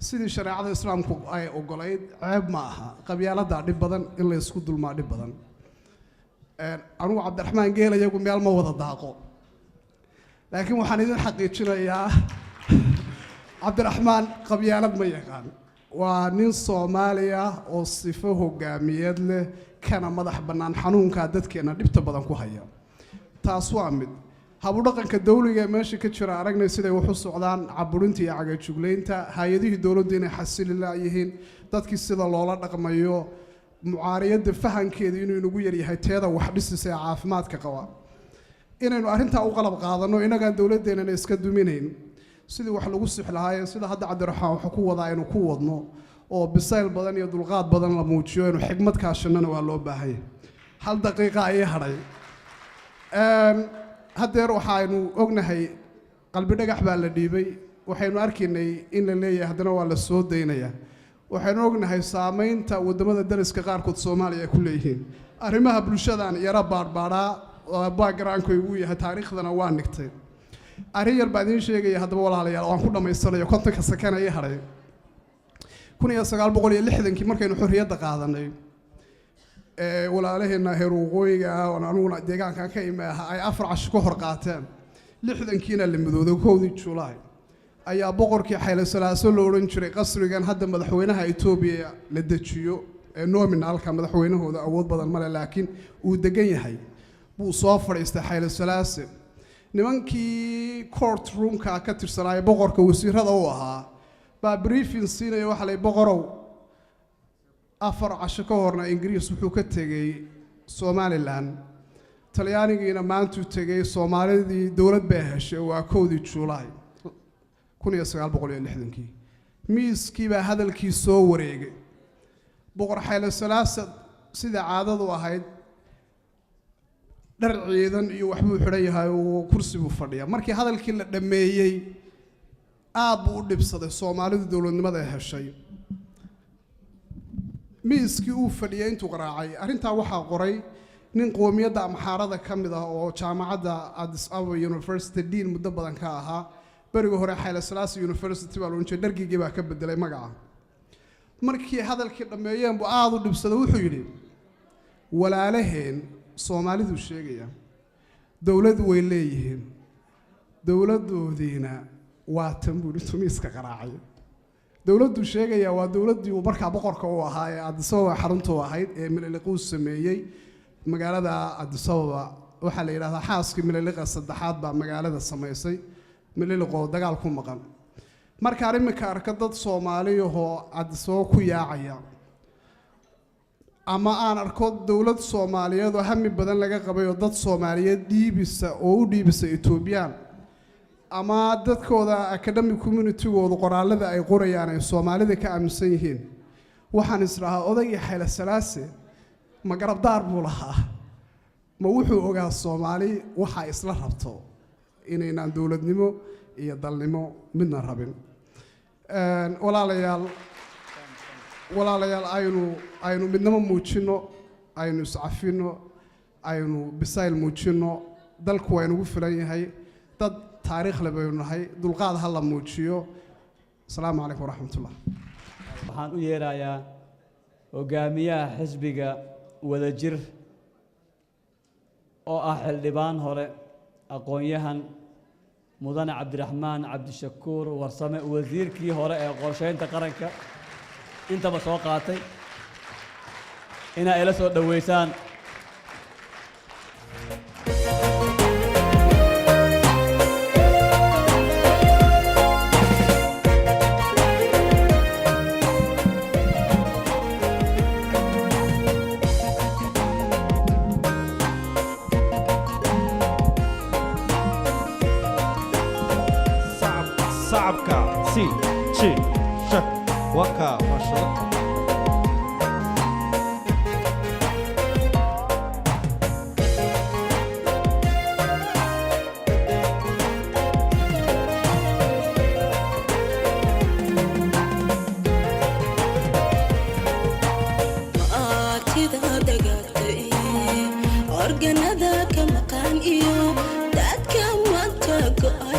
sidii shareecada Islaamku ay ogolayd, ceeb ma aha. Qabyaaladaa dhib badan, in la isku dulmaa dhib badan. Anugu Cabdiraxmaan geel iyagu meel ma wada daaqo, laakiin waxaan idin xaqiijinayaa Cabdiraxmaan qabyaalad ma yaqaan. Waa nin Soomaaliya oo sifo hogaamiyeed leh, kana madax bannaan xanuunkaa dadkeenna dhibta badan ku haya. Taas waa mid. Habudhaqanka dawliga ee meesha ka jira aragnay, siday wax u socdaan, caburinta iyo cagajuglaynta, hay-adihii dowladdu inay xasili laayihiin, dadkii sida loola dhaqmayo, mucaariyadda fahankeeda inuu inagu yaryahay, teeda wax dhisisa ee caafimaadka qaba inaynu arrintaa u qalab qaadano, innagaan dowladdeenana iska duminayn, sidii wax lagu six lahaayeen, sida hadda Cabdiraxmaan wuxuu ku wadaa aynu ku wadno, oo bisayl badan iyo dulqaad badan la muujiyo, aynu xigmad kaashanana waa loo baahanya. Hal daqiiqa ayay hadhay. Haddeer waxaynu ognahay Qalbi Dhagax baa la dhiibay. Waxaynu arkaynay in la leeyahay haddana waa la soo daynayaa. Waxaynu ognahay saamaynta waddamada dariska qaarkood Soomaaliya ay ku leeyihiin. Arrimaha bulshadan yara baadhbaadhaa oo backgroundkaygu uu yahay, taariikhdana waa nigtay. Arrin yar baa idiin sheegaya haddaba, walaalayaal, waan ku dhammaysanayo 50-ka sakana ii hadhay. 1960-kii markaynu xorriyadda qaadanay, ee walaalaheenna heer waqooyiga ah oon aniguna deegaankan ka imi ahaa ay 4 casho ka hor qaateen, 60-kiina la midooday 1-dii Julaay, ayaa boqorkii Xayle Salaaso lo odhan jiray qasrigan hadda madaxweynaha Etoobiya la dejiyo ee nominalka, madaxweynahooda awood badan male laakiin uu degan yahay, buu soo fadhiistay Xayle Salaase. Nimankii court roomka ka tirsanaaya boqorka wasiirada u ahaa baa briefing siinaya. Waxaa lay, "Boqorow, 4 casho ka horna Ingiriis wuxuu ka tegey Somaliland, Talyaanigiina maantuu tegey, Soomaalidii dowlad bay heshay, waa 1-dii Julaay 1960-kii." Miiskii baa hadalkii soo wareegay. Boqor Xayle Salaasa sida caadadu ahayd dhar ciidan iyo waxbuu xidhan yahay oo kursi buu fadhiyaa. Markii hadalkii la dhammeeyey aad buu u dhibsaday Soomaalidu dowladnimada ay heshay. Miiskii uu fadhiyay intuu qaraacay. Arrintaa waxaa qoray nin qoomiyadda Amxaarada ka mid ah oo jaamacadda Addis Ababa University dean muddo badan ka ahaa. Beriga hore Xayle Salaasa University baa la odhan jiray, dhargigii baa ka bedelay magaca. Markii hadalkii dhammeeyeen buu aada u dhibsaday. Wuxuu yidhi, "Walaalaheen Soomaaliduu sheegaya dowlad way leeyihiin, dowladdoodiina waa tan," buu intuu miiska qaraacay. Dowladduu sheegayaa waa dowladdii uu markaa boqorka u ahaa ee Addis Ababa xaruntu ahayd ee Mililiq uu sameeyey. Magaalada Addis Ababa waxaa la yidhahdaa xaaskii Mililiqa saddexaad baa magaalada samaysay, Mililiqoo dagaal ku maqan. Markaan iminka arka dad Soomaaliyahoo Addis Ababa ku yaacaya, ama aan arko dowlad Soomaaliyeed oo hami badan laga qabay oo dad Soomaaliyeed dhiibisa oo u dhiibisa Etoobiyaan, ama dadkooda academic communitygooda qoraallada ay qorayaan ay Soomaalida ka aaminsan yihiin, waxaan isdhahaa, odaygii Xayle Salaase ma garabdaar buu lahaa? Ma wuxuu ogaa Soomaali waxaa isla rabto inaynaan dowladnimo iyo dalnimo midna rabin? Walaalayaal, walaalayaal, aynu midnimo muujinno, aynu iscafinno, aynu bisayl muujinno. Dalku waa inugu filan yahay, dad taariikh le baynu nahay. Dulqaad ha la muujiyo. Asalaamu calaykum waraxmatullah. Waxaan u yeerayaa hogaamiyaha xisbiga Wadajir oo ah xildhibaan hore, aqoon-yahan, mudane Cabdiraxmaan Cabdishakuur Warsame, wasiirkii hore ee qorsheynta qaranka intaba soo qaatay, inaa ila soo dhoweysaan. Sacabka si ji shak waka maasha. Maatida dagaagtay, organada ka maqan iyo dadka maanta go'ay.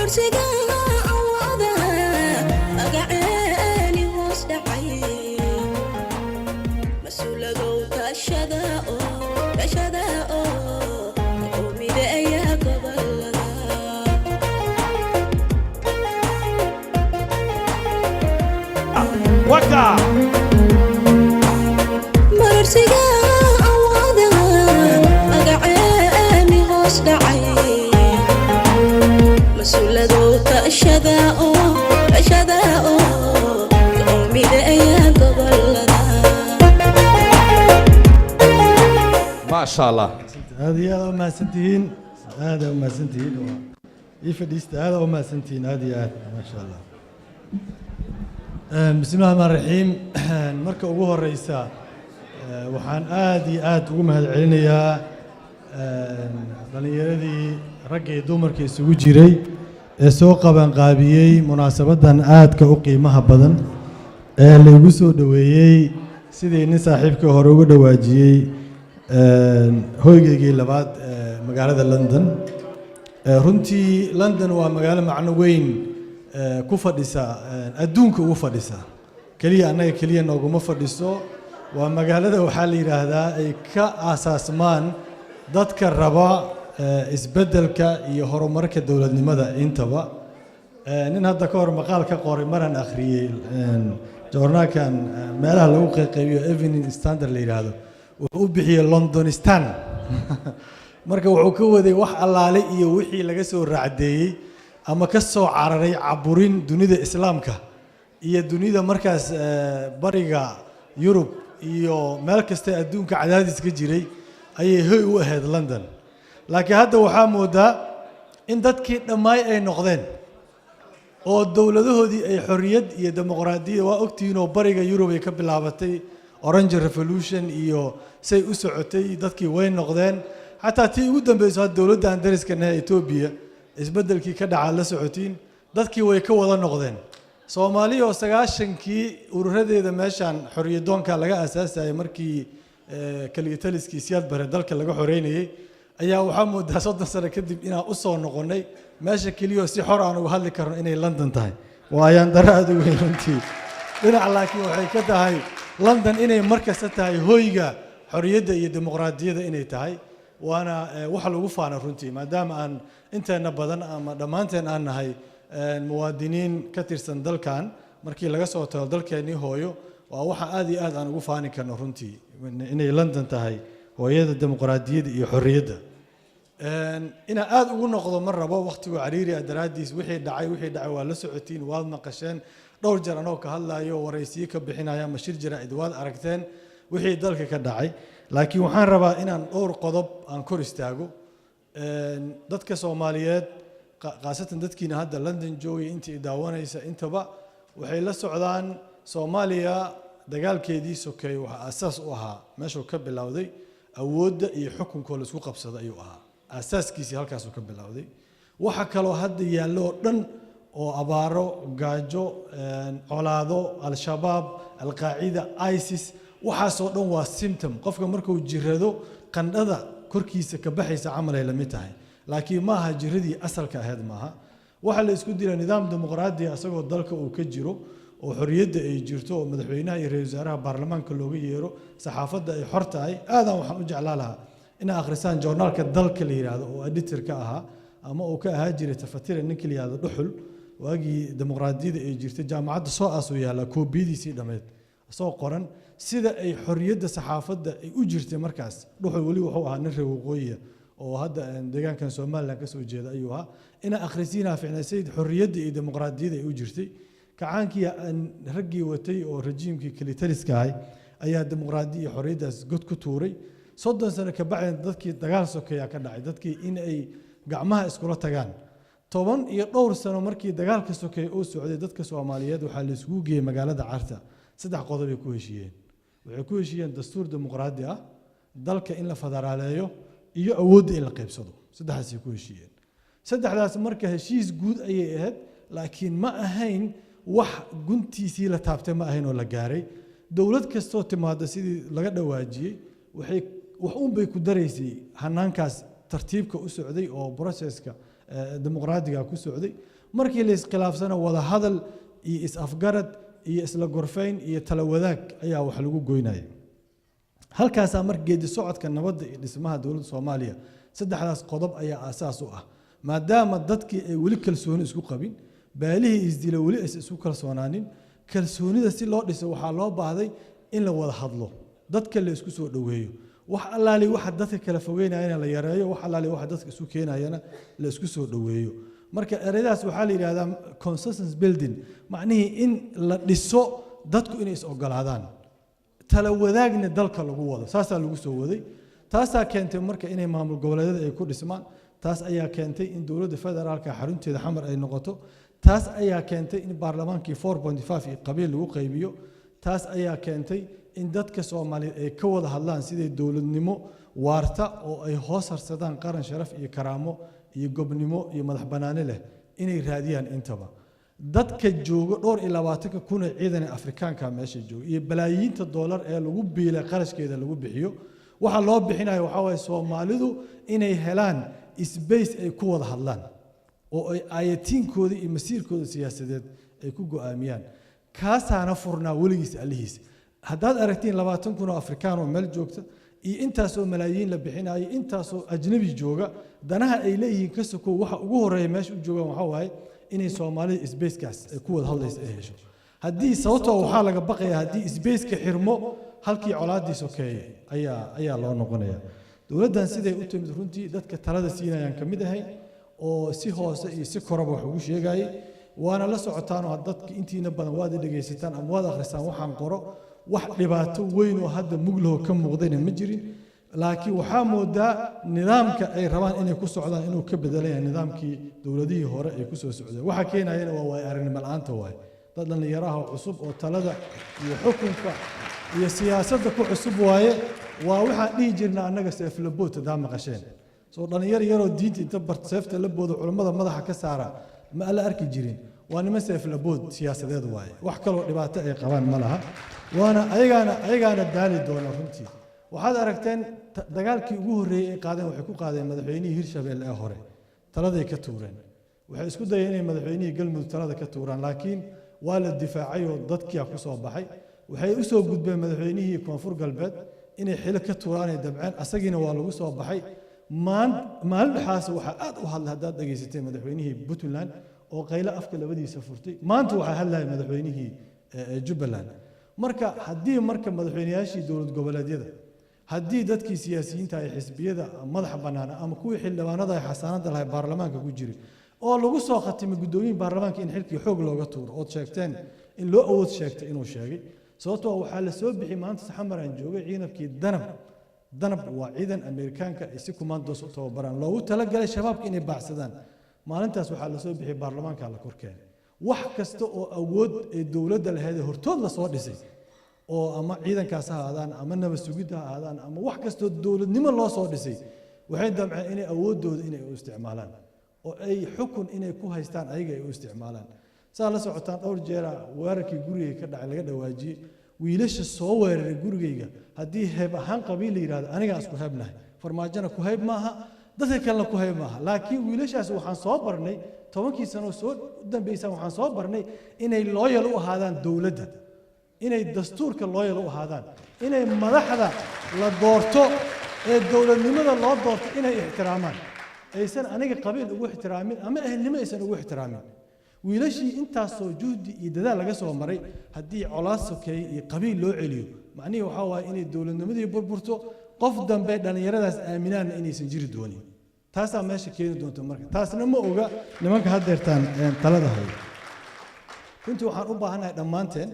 Marorsiga awooda magaceeni hoos dhacay. Mas-uuladow tashada oo tashada oo oo mideeya gobolada. Waka. Marorsiga awooda magaceeni hoos dhacay. Mas-uuladow tashada oo tashada oo oo mideeya gobolada. Maasha Allah. Aad iyo aad u mahadsantihiin, aad u mahadsantihiin. Waa ii fadhiista. Aad u mahadsantihiin, aad iyo aad, maasha Allah. Bismi llahi raxmaan raxiim. Marka ugu horeysa, waxaan aad iyo aad ugu mahadcelinayaa dhallinyaradii ragga iyo dumarka isugu jiray ee soo qabanqaabiyey munaasabaddan aadka u qiimaha badan ee laygu soo dhoweeyey, sidii nin saaxiibkii hore uga dhawaajiyey, hoygaygii labaad ee magaalada London. Runtii London waa magaalo macno weyn ku fadhisa, adduunka ugu fadhisa. Keliya annaga keliya nooguma fadhiso. Waa magaalada waxaa la yidhaahdaa ay ka aasaasmaan dadka raba isbeddelka iyo horumarka dowladnimada intaba. Nin hadda ka hor maqaal ka qoray maraan akhriyey joornaalkan meelaha lagu qayqaybiyo Evening Standard la yidhaahdo, wuxuu u bixiyey Londonistan. Marka wuxuu ka waday wax allaale iyo wixii laga soo raacdeeyey ama ka soo cararay caburin dunida Islaamka iyo dunida markaas bariga Yurub iyo meel kasta adduunka cadaadis ka jiray ayay hoy u ahayd London. Laakiin hadda waxaa moodaa in dadkii dhammaay ay noqdeen oo dowladahoodii ay xorriyad iyo dimuqraadiyad. Waa ogtihiin oo bariga Yurub ay ka bilaabatay Orange Revolution iyo say u socotay, dadkii way noqdeen. Xataa tii ugu dambeyso hadda dowladda aan dariska nahay, Etoobiya, isbeddelkii ka dhacaa la socotiin, dadkii way ka wada noqdeen. Soomaaliya oo 90-kii ururadeeda meeshaan xorriyadoonka laga aasaasayay markii kaligitaliskii Siyaad Bare dalka laga xoreynayay, ayaa waxaa moodaa 30 sano kadib inaan u soo noqonnay meesha keliya oo si xor aan uga hadli karno inay London tahay. Waa ayaan daro aad u weyn runtii dhinac, laakiin waxay ka tahay London inay mar kasta tahay hoyga xorriyadda iyo dimuqraadiyadda inay tahay, waana wax lagu faano runtii, maadaama aan inteena badan ama dhammaanteen aan nahay muwaadiniin ka tirsan dalkan. Markii laga soo tago dalkeennii hooyo, waa waxa aad iyo aad aan ugu faani karno runtii inay London tahay hooyada dimuqraadiyadda iyo xorriyadda. Inaan aad ugu noqdo ma rabo, waqtigu cariiri ah daraaddiis. Wixii dhacay waa la socotiin, waad maqasheen dhowr jeer anoo ka hadlayo, waraysiyo ka bixinaya ama shir jaraa'id, waad aragteen wixii dalka ka dhacay. Laakiin waxaan rabaa inaan dhowr qodob aan kor istaago. Dadka Soomaaliyeed, khaasatan dadkiina hadda London joogay, intii daawanaysa intaba, waxay la socdaan Soomaaliya dagaalkeedii sokeeye waxaa aasaas u ahaa, meeshuu ka bilowday, awoodda iyo xukunkoo laisku qabsado ayuu ahaa aasaaskiisii, halkaasuu ka bilowday. Waxa kaloo hadda yaallo oo dhan oo abaaro, gaajo, colaado, Al-Shabaab, Alqaacida, ISIS, waxaasoo dhan waa symptom. Qofka markuu jirado, qandhada korkiisa ka baxaysa camal ay la mid tahay, laakiin maaha jiradii asalka ahayd maaha. Waxaa la isku dila nidaam dimuqraadi ah isagoo dalka uu ka jiro oo xorriyadda ay jirto oo madaxweynaha iyo ra'iisul wasaaraha baarlamaanka looga yeero, saxaafadda ay xor tahay. Aadaan waxaan u jeclaa lahaa inaa akhrisaan joornaalka Dalka la yidhaahdo oo editor ka ahaa ama uu ka ahaa jiray tafatira ninka la yidhaahdo Dhuxul, waagii dimuqraadiyadda ay jirtay. Jaamacadda SOAS uu yaallaa koobiyadiisii dhammeyd soo qoran, sida ay xorriyadda saxaafadda ay u jirtay markaas. Dhuxul weli wuxuu ahaa nin reer waqooyiya oo hadda deegaankan Somaliland ka soo jeeda ayuu ahaa. Inaa akhrisiinaa ficnay sayid xorriyadda iyo dimuqraadiyadda ay u jirtay. Kacaankii aan raggii watay oo rajiimkii kelitaliska ahay ayaa dimuqraadiya iyo xorriyaddaas god ku tuuray. 30 sano ka bacdin dadkii dagaal sokeeyaa ka dhacay, dadkii in ay gacmaha iskula tagaan. Toban iyo dhowr sano markii dagaalka sokeeye uu socday, dadka Soomaaliyeed waxaa la isugu geeyey magaalada Carta. Saddex qodob ay ku heshiiyeen. Waxay ku heshiiyeen dastuur dimuqraadi ah, dalka in la federaaleeyo iyo awoodda in la qaybsado. Saddexdaasay ku heshiiyeen. Saddexdaas marka heshiis guud ayay ahayd, laakiin ma ahayn wax guntiisii la taabtay, ma ahayn oo la gaaray. Dowlad kastoo timaada, sidii laga dhawaajiyey, waxay wax uun bay ku daraysay hanaankaas tartiibka u socday oo processka dimuqraadiga ku socday. Markii la iskhilaafsana, wada hadal iyo is-afgarad iyo isla gorfayn iyo tala wadaag ayaa wax lagu goynaya. Halkaasaa marka geedi socodka nabadda iyo dhismaha dowladda Soomaaliya saddexdaas qodob ayaa aasaas u ah. Maadaama dadkii ay weli kalsooni isku qabin, baalihii isdila weli aysan isku kalsoonaanin, kalsoonida si loo dhiso waxaa loo baahday in la wada hadlo, dadka la isku soo dhoweeyo, wax allaali waxa dadka kala fogeynayana la yareeyo, wax allaali waxa dadka isu keenayana la isku soo dhoweeyo. Marka ereyadaas waxaa la yidhahdaa consensus building, macnihii in la dhiso dadku inay is ogolaadaan, tala wadaagna dalka lagu wado. Saasaa lagu soo waday. Taasaa keentay marka inay maamul goboleedyada ay ku dhismaan. Taas ayaa keentay in dowladda federaalka xarunteeda Xamar ay noqoto. Taas ayaa keentay in baarlamaankii 4.5 iyo qabiil lagu qaybiyo. Taas ayaa keentay in dadka Soomaaliyeed ay ka wada hadlaan siday dowladnimo waarta oo ay hoos harsadaan qaran sharaf iyo karaamo iyo gobnimo iyo madax bannaani leh inay raadiyaan. Intaba dadka jooga, dhowr iyo labaatanka kun ee ciidan ee Afrikaanka meesha jooga iyo balaayiinta doolar ee lagu biilay, qarashkeeda lagu bixiyo, waxa loo bixinayo waxaa waaye Soomaalidu inay helaan space ay ku wada hadlaan oo ay aayatiinkooda iyo masiirkooda siyaasadeed ay ku go'aamiyaan. Kaasaana furnaa weligiis allihiis. Haddaad aragtiin 20,000 oo Afrikaan oo meel joogta iyo intaasoo malaayiin la bixinayo, intaasoo ajnabi jooga, danaha ay leeyihiin ka sokow, waxa ugu horreeya meesha u joogaan waxaa waaye inay Soomaalida spacekaas ay ku wada hadlaysa ay hesho. Haddii sababtoo waxaa laga baqayaa haddii spaceka xirmo, halkii colaadii sokeeye ayaa loo noqonaya. Dowladdan siday u timid, runtii dadka talada siinayaan ka mid ahay oo si hoose iyo si koraba wax ugu sheegayay. Waana la socotaanoo dadka intiina badan waad i dhegaysataan ama waad akhrisaan waxaan qoro. Wax dhibaato weyn oo hadda muglaho ka muuqdayna ma jirin, laakiin waxaa moodaa nidaamka ay rabaan inay ku socdaan inuu ka bedelan yahay nidaamkii dowladihii hore ay ku soo socdeen. Waxa keenayana waa waaya aragnimo la'aanta waaye. Dad dhallinyaraha cusub oo talada iyo xukunka iyo siyaasadda ku cusub waaye. Waa waxaan dhihi jirnaa annaga seeflabood, haddaa maqasheen. Soo dhallinyar yaroo diinta inta bart seefta la boodo culammada madaxa ka saara ma alla arki jirin. Waa niman seeflabood siyaasadeed waaye. Wax kaloo dhibaato ay qabaan ma laha, waana ayagaana daali doona. Runtii waxaad aragteen dagaalkii ugu horreeyey ay qaadeen waxay ku qaadeen madaxweynihii Hirshabelle ee hore, taladay ka tuureen. Waxay isku dayeen inay madaxweynihii Galmudug talada ka tuuraan, laakiin waa la difaacay oo dadkia ku soo baxay. Waxay u soo gudbeen madaxweynihii Koonfur Galbeed inay xilo ka tuuraan ay damceen, asagiina waa lagu soo baxay. Maalin dhexaas waxaa aad u hadlay, haddaad dhegaysatay, madaxweynihii Puntland oo qaylo afka labadiisa furtay. Maanta waxaa hadlaya madaxweynihii Jubbaland. Marka haddii marka madaxweyneyaashii dowlad goboleedyada, haddii dadkii siyaasiyiinta ay xisbiyada madaxa bannaan ama kuwii xildhibaanada ay xasaanada lahay baarlamaanka ku jiray oo lagu soo khatimay guddoomiyihi baarlamaanka in xilkii xoog looga tuuro, ood sheegteen in loo awood sheegtay inuu sheegay, sababtoo waxaa la soo bixi maanta Xamar aan joogay ciidankii Danab. Danab waa ciidan Ameerikaanka ay si kumaandoos u tababaraan, loogu talagalay shabaabka inay baacsadaan. Maalintaas waxaa la soo bixiyay baarlamaanka la korkeenay wax kasta oo awood ee dowladda lahayd ee hortood la soo dhisay, oo ama ciidankaas ha ahaadaan ama nabad sugidda ha ahaadaan ama wax kastoo dowladnimo loo soo dhisay, waxay damceen inay awooddooda inay u isticmaalaan oo ay xukun inay ku haystaan ayaga ay u isticmaalaan. Saa la socotaan, dhowr jeera weerarkii gurigayga ka dhacay laga dhawaajiyey. Wiilasha soo weeraray gurigayga, haddii heeb ahaan qabiil la yidhahdo, anigaan isku heebnahay, Farmaajona ku hayb maaha, dadka kalena ku hayb maaha. Laakiin wiilashaas waxaan soo barnay 10kii sano soo dambeysaan, waxaan soo barnay inay loyal u ahaadaan dowladda, inay dastuurka loyal u ahaadaan, inay madaxda la doorto ee dowladnimada loo doorto inay ixtiraamaan, aysan aniga qabiil ugu ixtiraamin ama ehelnimo aysan ugu ixtiraamin. Wiilashii intaasoo juhdi iyo dadaal laga soo maray, haddii colaad sokeeye iyo qabiil loo celiyo, macnihii waxaa waaye inay dowladnimadii burburto, qof dambe dhallinyaradaas aaminaanna inaysan jiri doonin. Taasaa meesha keeni doonta. Marka taasna ma oga nimanka haddeertaan talada haya. Runtii waxaan u baahanahay dhammaanteen,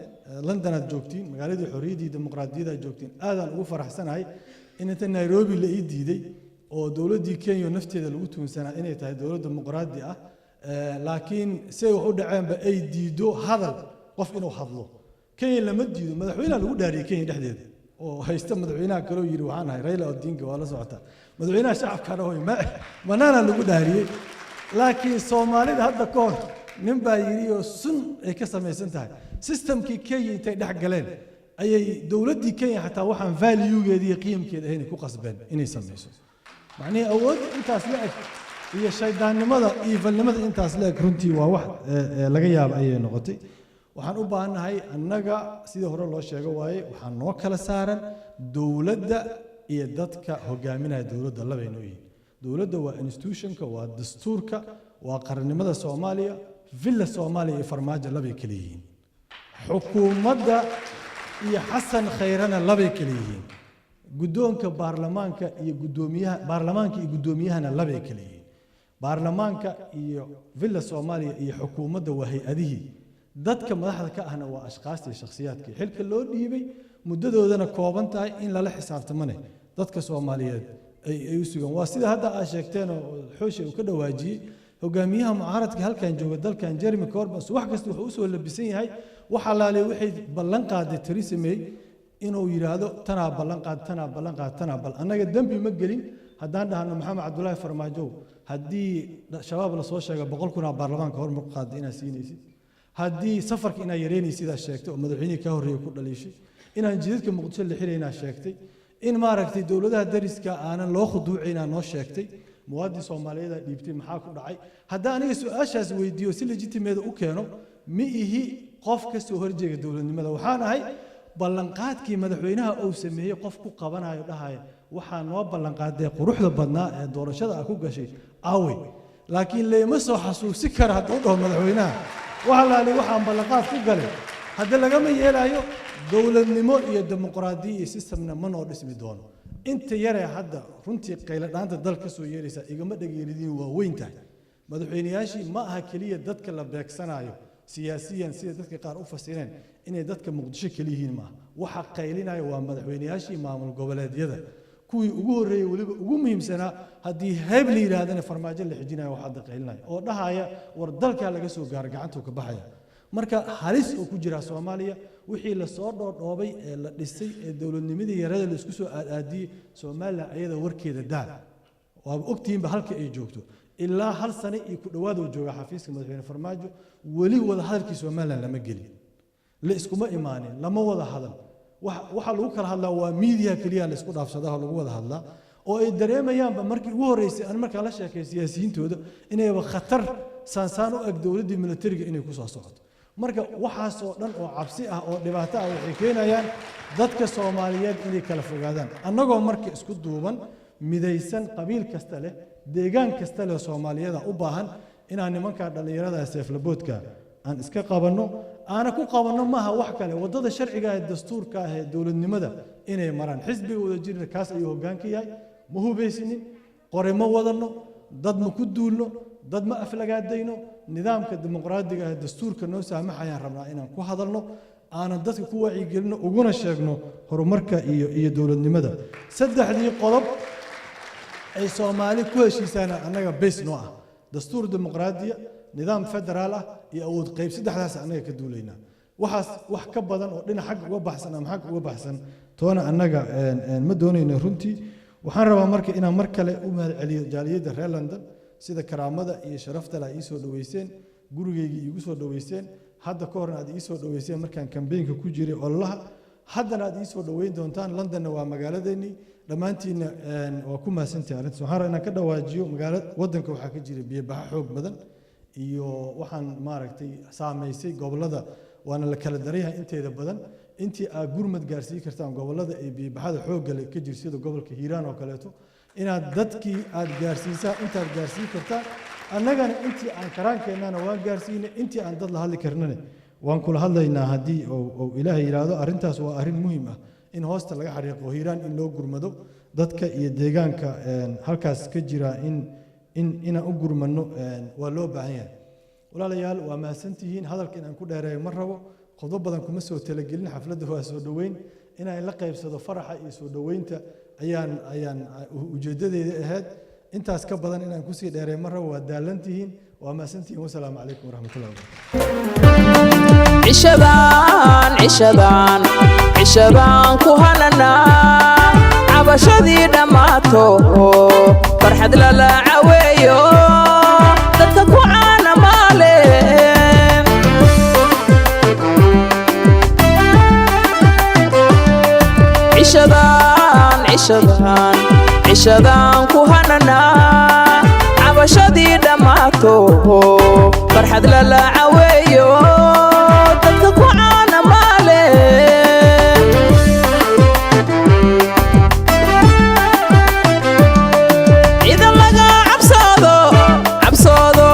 London aad joogtiin, magaaladii xorriyaddii dimuqraadiyadda aad joogtiin. Aadaan ugu faraxsanahay in inta Nairobi la ii diiday oo dowladdii Kenya nafteeda lagu tuunsanaa inay tahay dowlad dimuqraadi ah, laakiin si ay wax u dhaceenba ay diido hadal qof inuu hadlo. Kenya lama diido, madaxweynaha lagu dhaariyey Kenya dhexdeeda oo haysta madaxweynaha kaloo yidhi waxaan ahay Raila Odinga. Waa la socotaa, madaxweynaha shacabkana hoy banaana lagu dhaariyey. Laakiin Soomaalida hadda ka hor nin baa yidhi oo sun ay ka samaysan tahay systemkii Kenya intay dhex galeen ayay dowladdii Kenya xataa waxaan valuegeeda iyo qiimkeeda ahayn ku qasbeen inay samayso. Macnihii awood intaas la eg Iyo shaydaannimada iyo falnimada intaas leeg runtii waa wax laga yaabo ayay noqotay. Waxaan u baahannahay annaga, sidii hore loo sheego waaye, waxaa noo kala saaran dowladda iyo dadka hogaaminaya dowladda, labay noo yihiin. Dowladda waa institutionka, waa dastuurka, waa qarannimada Soomaaliya. Villa Soomaaliya iyo Farmaajo labay kala yihiin, xukuumadda iyo Xasan Khayrana labay kala yihiin, guddoonka baarlamaanka iyo guddoomiyaha baarlamaanka iyo guddoomiyahana labay kala yihiin. Baarlamaanka iyo Villa Soomaaliya iyo xukuumadda waa hay-adihii, dadka madaxda ka ahna waa ashkaasta iyo shakhsiyaadkii xilka loo dhiibay, muddadoodana kooban tahay in lala xisaabtamane dadka Soomaaliyeed ay u sugan. Waa sida hadda aad sheegteen oo Xooshe uu ka dhawaajiyey, hogaamiyaha mucaaradka halkan jooga dalkan, Jeremy Corbyn, wax kasta wuxuu usoo labisan yahay wax allaale waxay ballan qaaday Theresa May inuu yidhaahdo tanaa ballan qaad, tanaa ballan qaad, tanaa bal. Annaga dembi ma gelin haddaan dhahno Maxamed Cabdulaahi Farmaajow, haddii Shabaab lasoo sheega 100,000 baarlamaanka hormar ku qaaday inaad siinaysid, haddii safarka inaad yareynaysidaa sheegtay oo madaxweynihii kaa horreeyey ku dhaliishay, inaan jidadka Muqdisho la xiraynaa sheegtay, in maaragtay dowladaha dariska aanan loo khuduucaynaa noo sheegtay, muwaadin Soomaaliyeed dhiibtay, maxaa ku dhacay? Haddaan aniga su-aashaas weydiiyo si legitimeeda u keeno, ma ihi qof ka soo horjeega dowladnimada. Waxaan ahay ballanqaadkii madaxweynaha uu sameeyey qof ku qabanayo, dhahaya waxaa noo ballanqaadee quruxda badnaa ee doorashada ah ku gashay aawey. Laakiin layma soo xasuusi kara hadduu dhaho madaxweynaha waxa laali waxaan ballanqaad ku galay, hadda lagama yeelayo. Dowladnimo iyo dimuqraadiya iyo systemna ma noo dhismi doono. Inta yaree hadda runtii qayladhaanta dal ka soo yeeraysa igama dhageeridiin, waa weyn tahay. Madaxweyneyaashii ma aha keliya dadka la beegsanayo siyaasiyan, sida dadka qaar u fasireen inay dadka Muqdisho keliyihiin, maaha. Waxa qaylinaya waa madaxweyneyaashii maamul goboleedyada, kuwii ugu horreeyey, weliba ugu muhiimsanaa. Haddii heeb la yidhaahdana Farmaajo la xijinayo, wax hadda qaylinaya oo dhahaya war dalkaa laga soo gaaro gacantuu ka baxaya. Marka halis oo ku jira Soomaaliya wixii lasoo dhoodhoobay ee la dhisay ee dowladnimadii yarada la isku soo aadaadiyey. Somaliland ayada warkeeda daal, waaba ogtihiinba halka ay joogto. Ilaa hal sane iyo ku dhowaad uu joogaa xafiiska madaxweyne Farmaajo, weli wada hadalkii Somaliland lama gelin, la iskuma imaanin, lama wada hadal. Waxa lagu kala hadlaa waa miidiya keliya la isku dhaafsadaa oo lagu wada hadlaa, oo ay dareemayaanba markii ugu horreysay aan markaa la sheekay siyaasiyiintooda inayba khatar saansaan u eg dowladdii militariga inay ku soo socoto. Marka waxaasoo dhan oo cabsi ah oo dhibaato ah waxay keenayaan dadka Soomaaliyeed inay kala fogaadaan. Annagoo marka isku duuban, midaysan, qabiil kasta leh, deegaan kasta leh, Soomaaliyada u baahan inaan nimanka dhallinyarada seeflaboodka aan iska qabanno, aana ku qabanno maaha wax kale, waddada sharciga ee dastuurka ah ee dowladnimada inay maraan. Xisbiga Wadajirna kaas ayuu hoggaan ka yahay. Ma hubaysinin, qore ma wadanno, dad ma ku duulno, dad ma aflagaadayno. Nidaamka dimuqraadiga ah ee dastuurka noo saamaxayaan rabnaa inaan ku hadalno, aanan dadka ku wacyigelino, uguna sheegno horumarka iyo dowladnimada. Saddexdii qodob ay Soomaali ku heshiisaana annaga base noo ah: dastuur dimuqraadiya, nidaam federaal ah iyo awood qayb. Saddexdaas annaga ka duulaynaa. Waxaas wax ka badan oo dhinac xagga uga baxsan ama xagga uga baxsan toona annaga ma doonayno runtii. Waxaan rabaa marka inaan mar kale u mahadceliyo jaaliyadda reer London sida karaamada iyo sharafta leh ay ii soo dhaweyseen, gurigaygii iigu soo dhaweyseen, hadda ka horna aad ii soo dhaweyseen markaan kambeynka ku jiray ololaha, haddana aad ii soo dhaweyn doontaan. Londonna waa magaaladeennii. Dhammaantiinna waa ku mahadsantahay arrintaas. Waxaan rabaa inaan ka dhawaajiyo magaala waddanka waxaa ka jira biyo-baxo xoog badan iyo waxaan maaragtay saamaysay gobollada, waana la kala daran yahay inteeda badan. Intii aad gurmad gaarsiin kartaan gobollada ay biyo-baxada xoogga leh ka jir, sida gobolka Hiiraan oo kaleeto, inaad dadkii aad gaarsiisaan intaad gaarsiin kartaan. Annagana intii aan karaankeenana waan gaarsiinay, intii aan dad la hadli karnana waan kula hadlaynaa haddii uu Ilaahay yidhaahdo. Arrintaas waa arrin muhiim ah in hoosta laga xariiqo, Hiiraan in loo gurmado, dadka iyo deegaanka halkaas ka jira in inaan u gurmano waa loo baahan yahay. Walaalayaal, waa mahadsantihiin. Hadalka inaan ku dheereeyo ma rabo, qodob badan kuma soo talagelin. Xafladda waa soo dhoweyn, inaan la qaybsado faraxa iyo soo dhoweynta ayaan ujeeddadeeda ahayd. Intaas ka badan inaan kusii dheereeyo ma rabo, waa daalantihiin. Waa mahadsantihiin. Wasalaamu calaykum waraxmatullahi wabarakatu. Cishadaan, cishadaan, cishadaan ku hananaa, cabashadii dhammaato, farxad lala caweeyo, dadka ku caana maale. Cishadaan, cishadaan, cishadaan ku hananaa. Cabashadii dhammaato, farxad lala caweeyo, dadka ku caana maale. Ciidan laga cabsoodo, cabsoodo,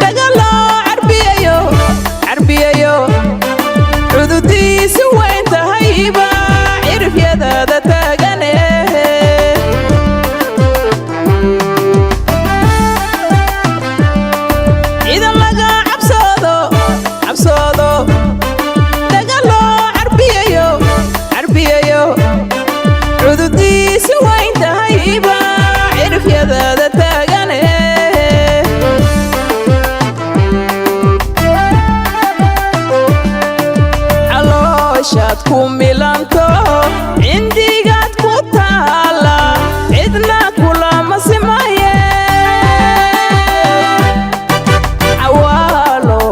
dagalo carbiyayo, carbiyayo, cududiisi weyn tahayba cirifyadada taagane. Ciidan laga cabsoodo, cabsoodo, dagalo carbiyayo, carbiyayo, cududiisi weyn tahayba cirifyadada taagane. Calooshaad ku milanto, cindigaad ku taala, cidna kulama simaye. Cawaalow,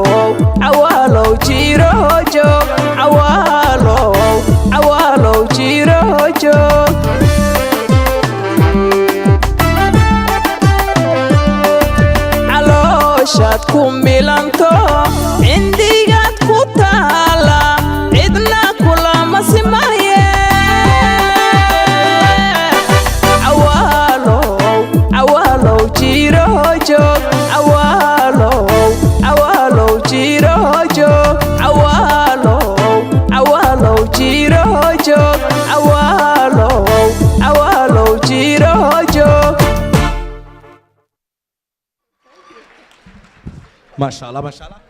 cawaalow, jiro joog. Cawaalow, cawaalow, jiro joog. Calooshaad ku milanto, cindigaad ku taala, cidna kulama simaye. Cawaalow, cawaalow, jiro joog. Cawaalow, cawaalow, jiro joog. Cawaalow, cawaalow, jiro joog. Cawaalow, cawaalow, jiro joog. Maasha Allah, maasha Allah.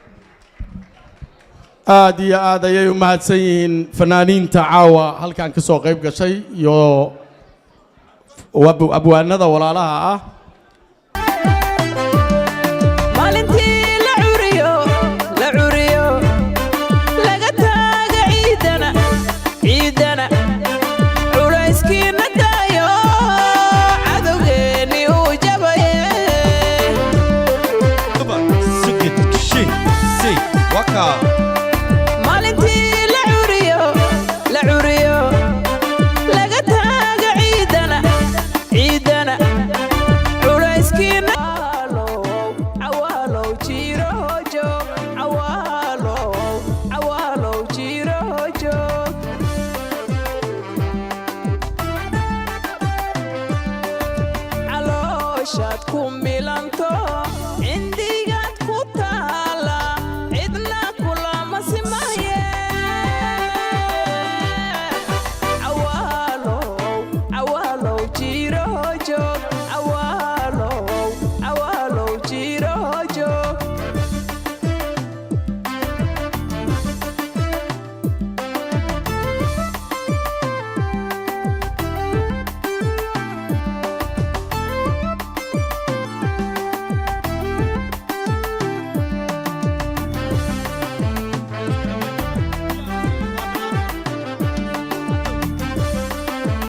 Aad iyo aad ayay u mahadsan yihiin fanaaniinta caawa halkan ka soo qayb gashay iyo abwaanada walaalaha ah.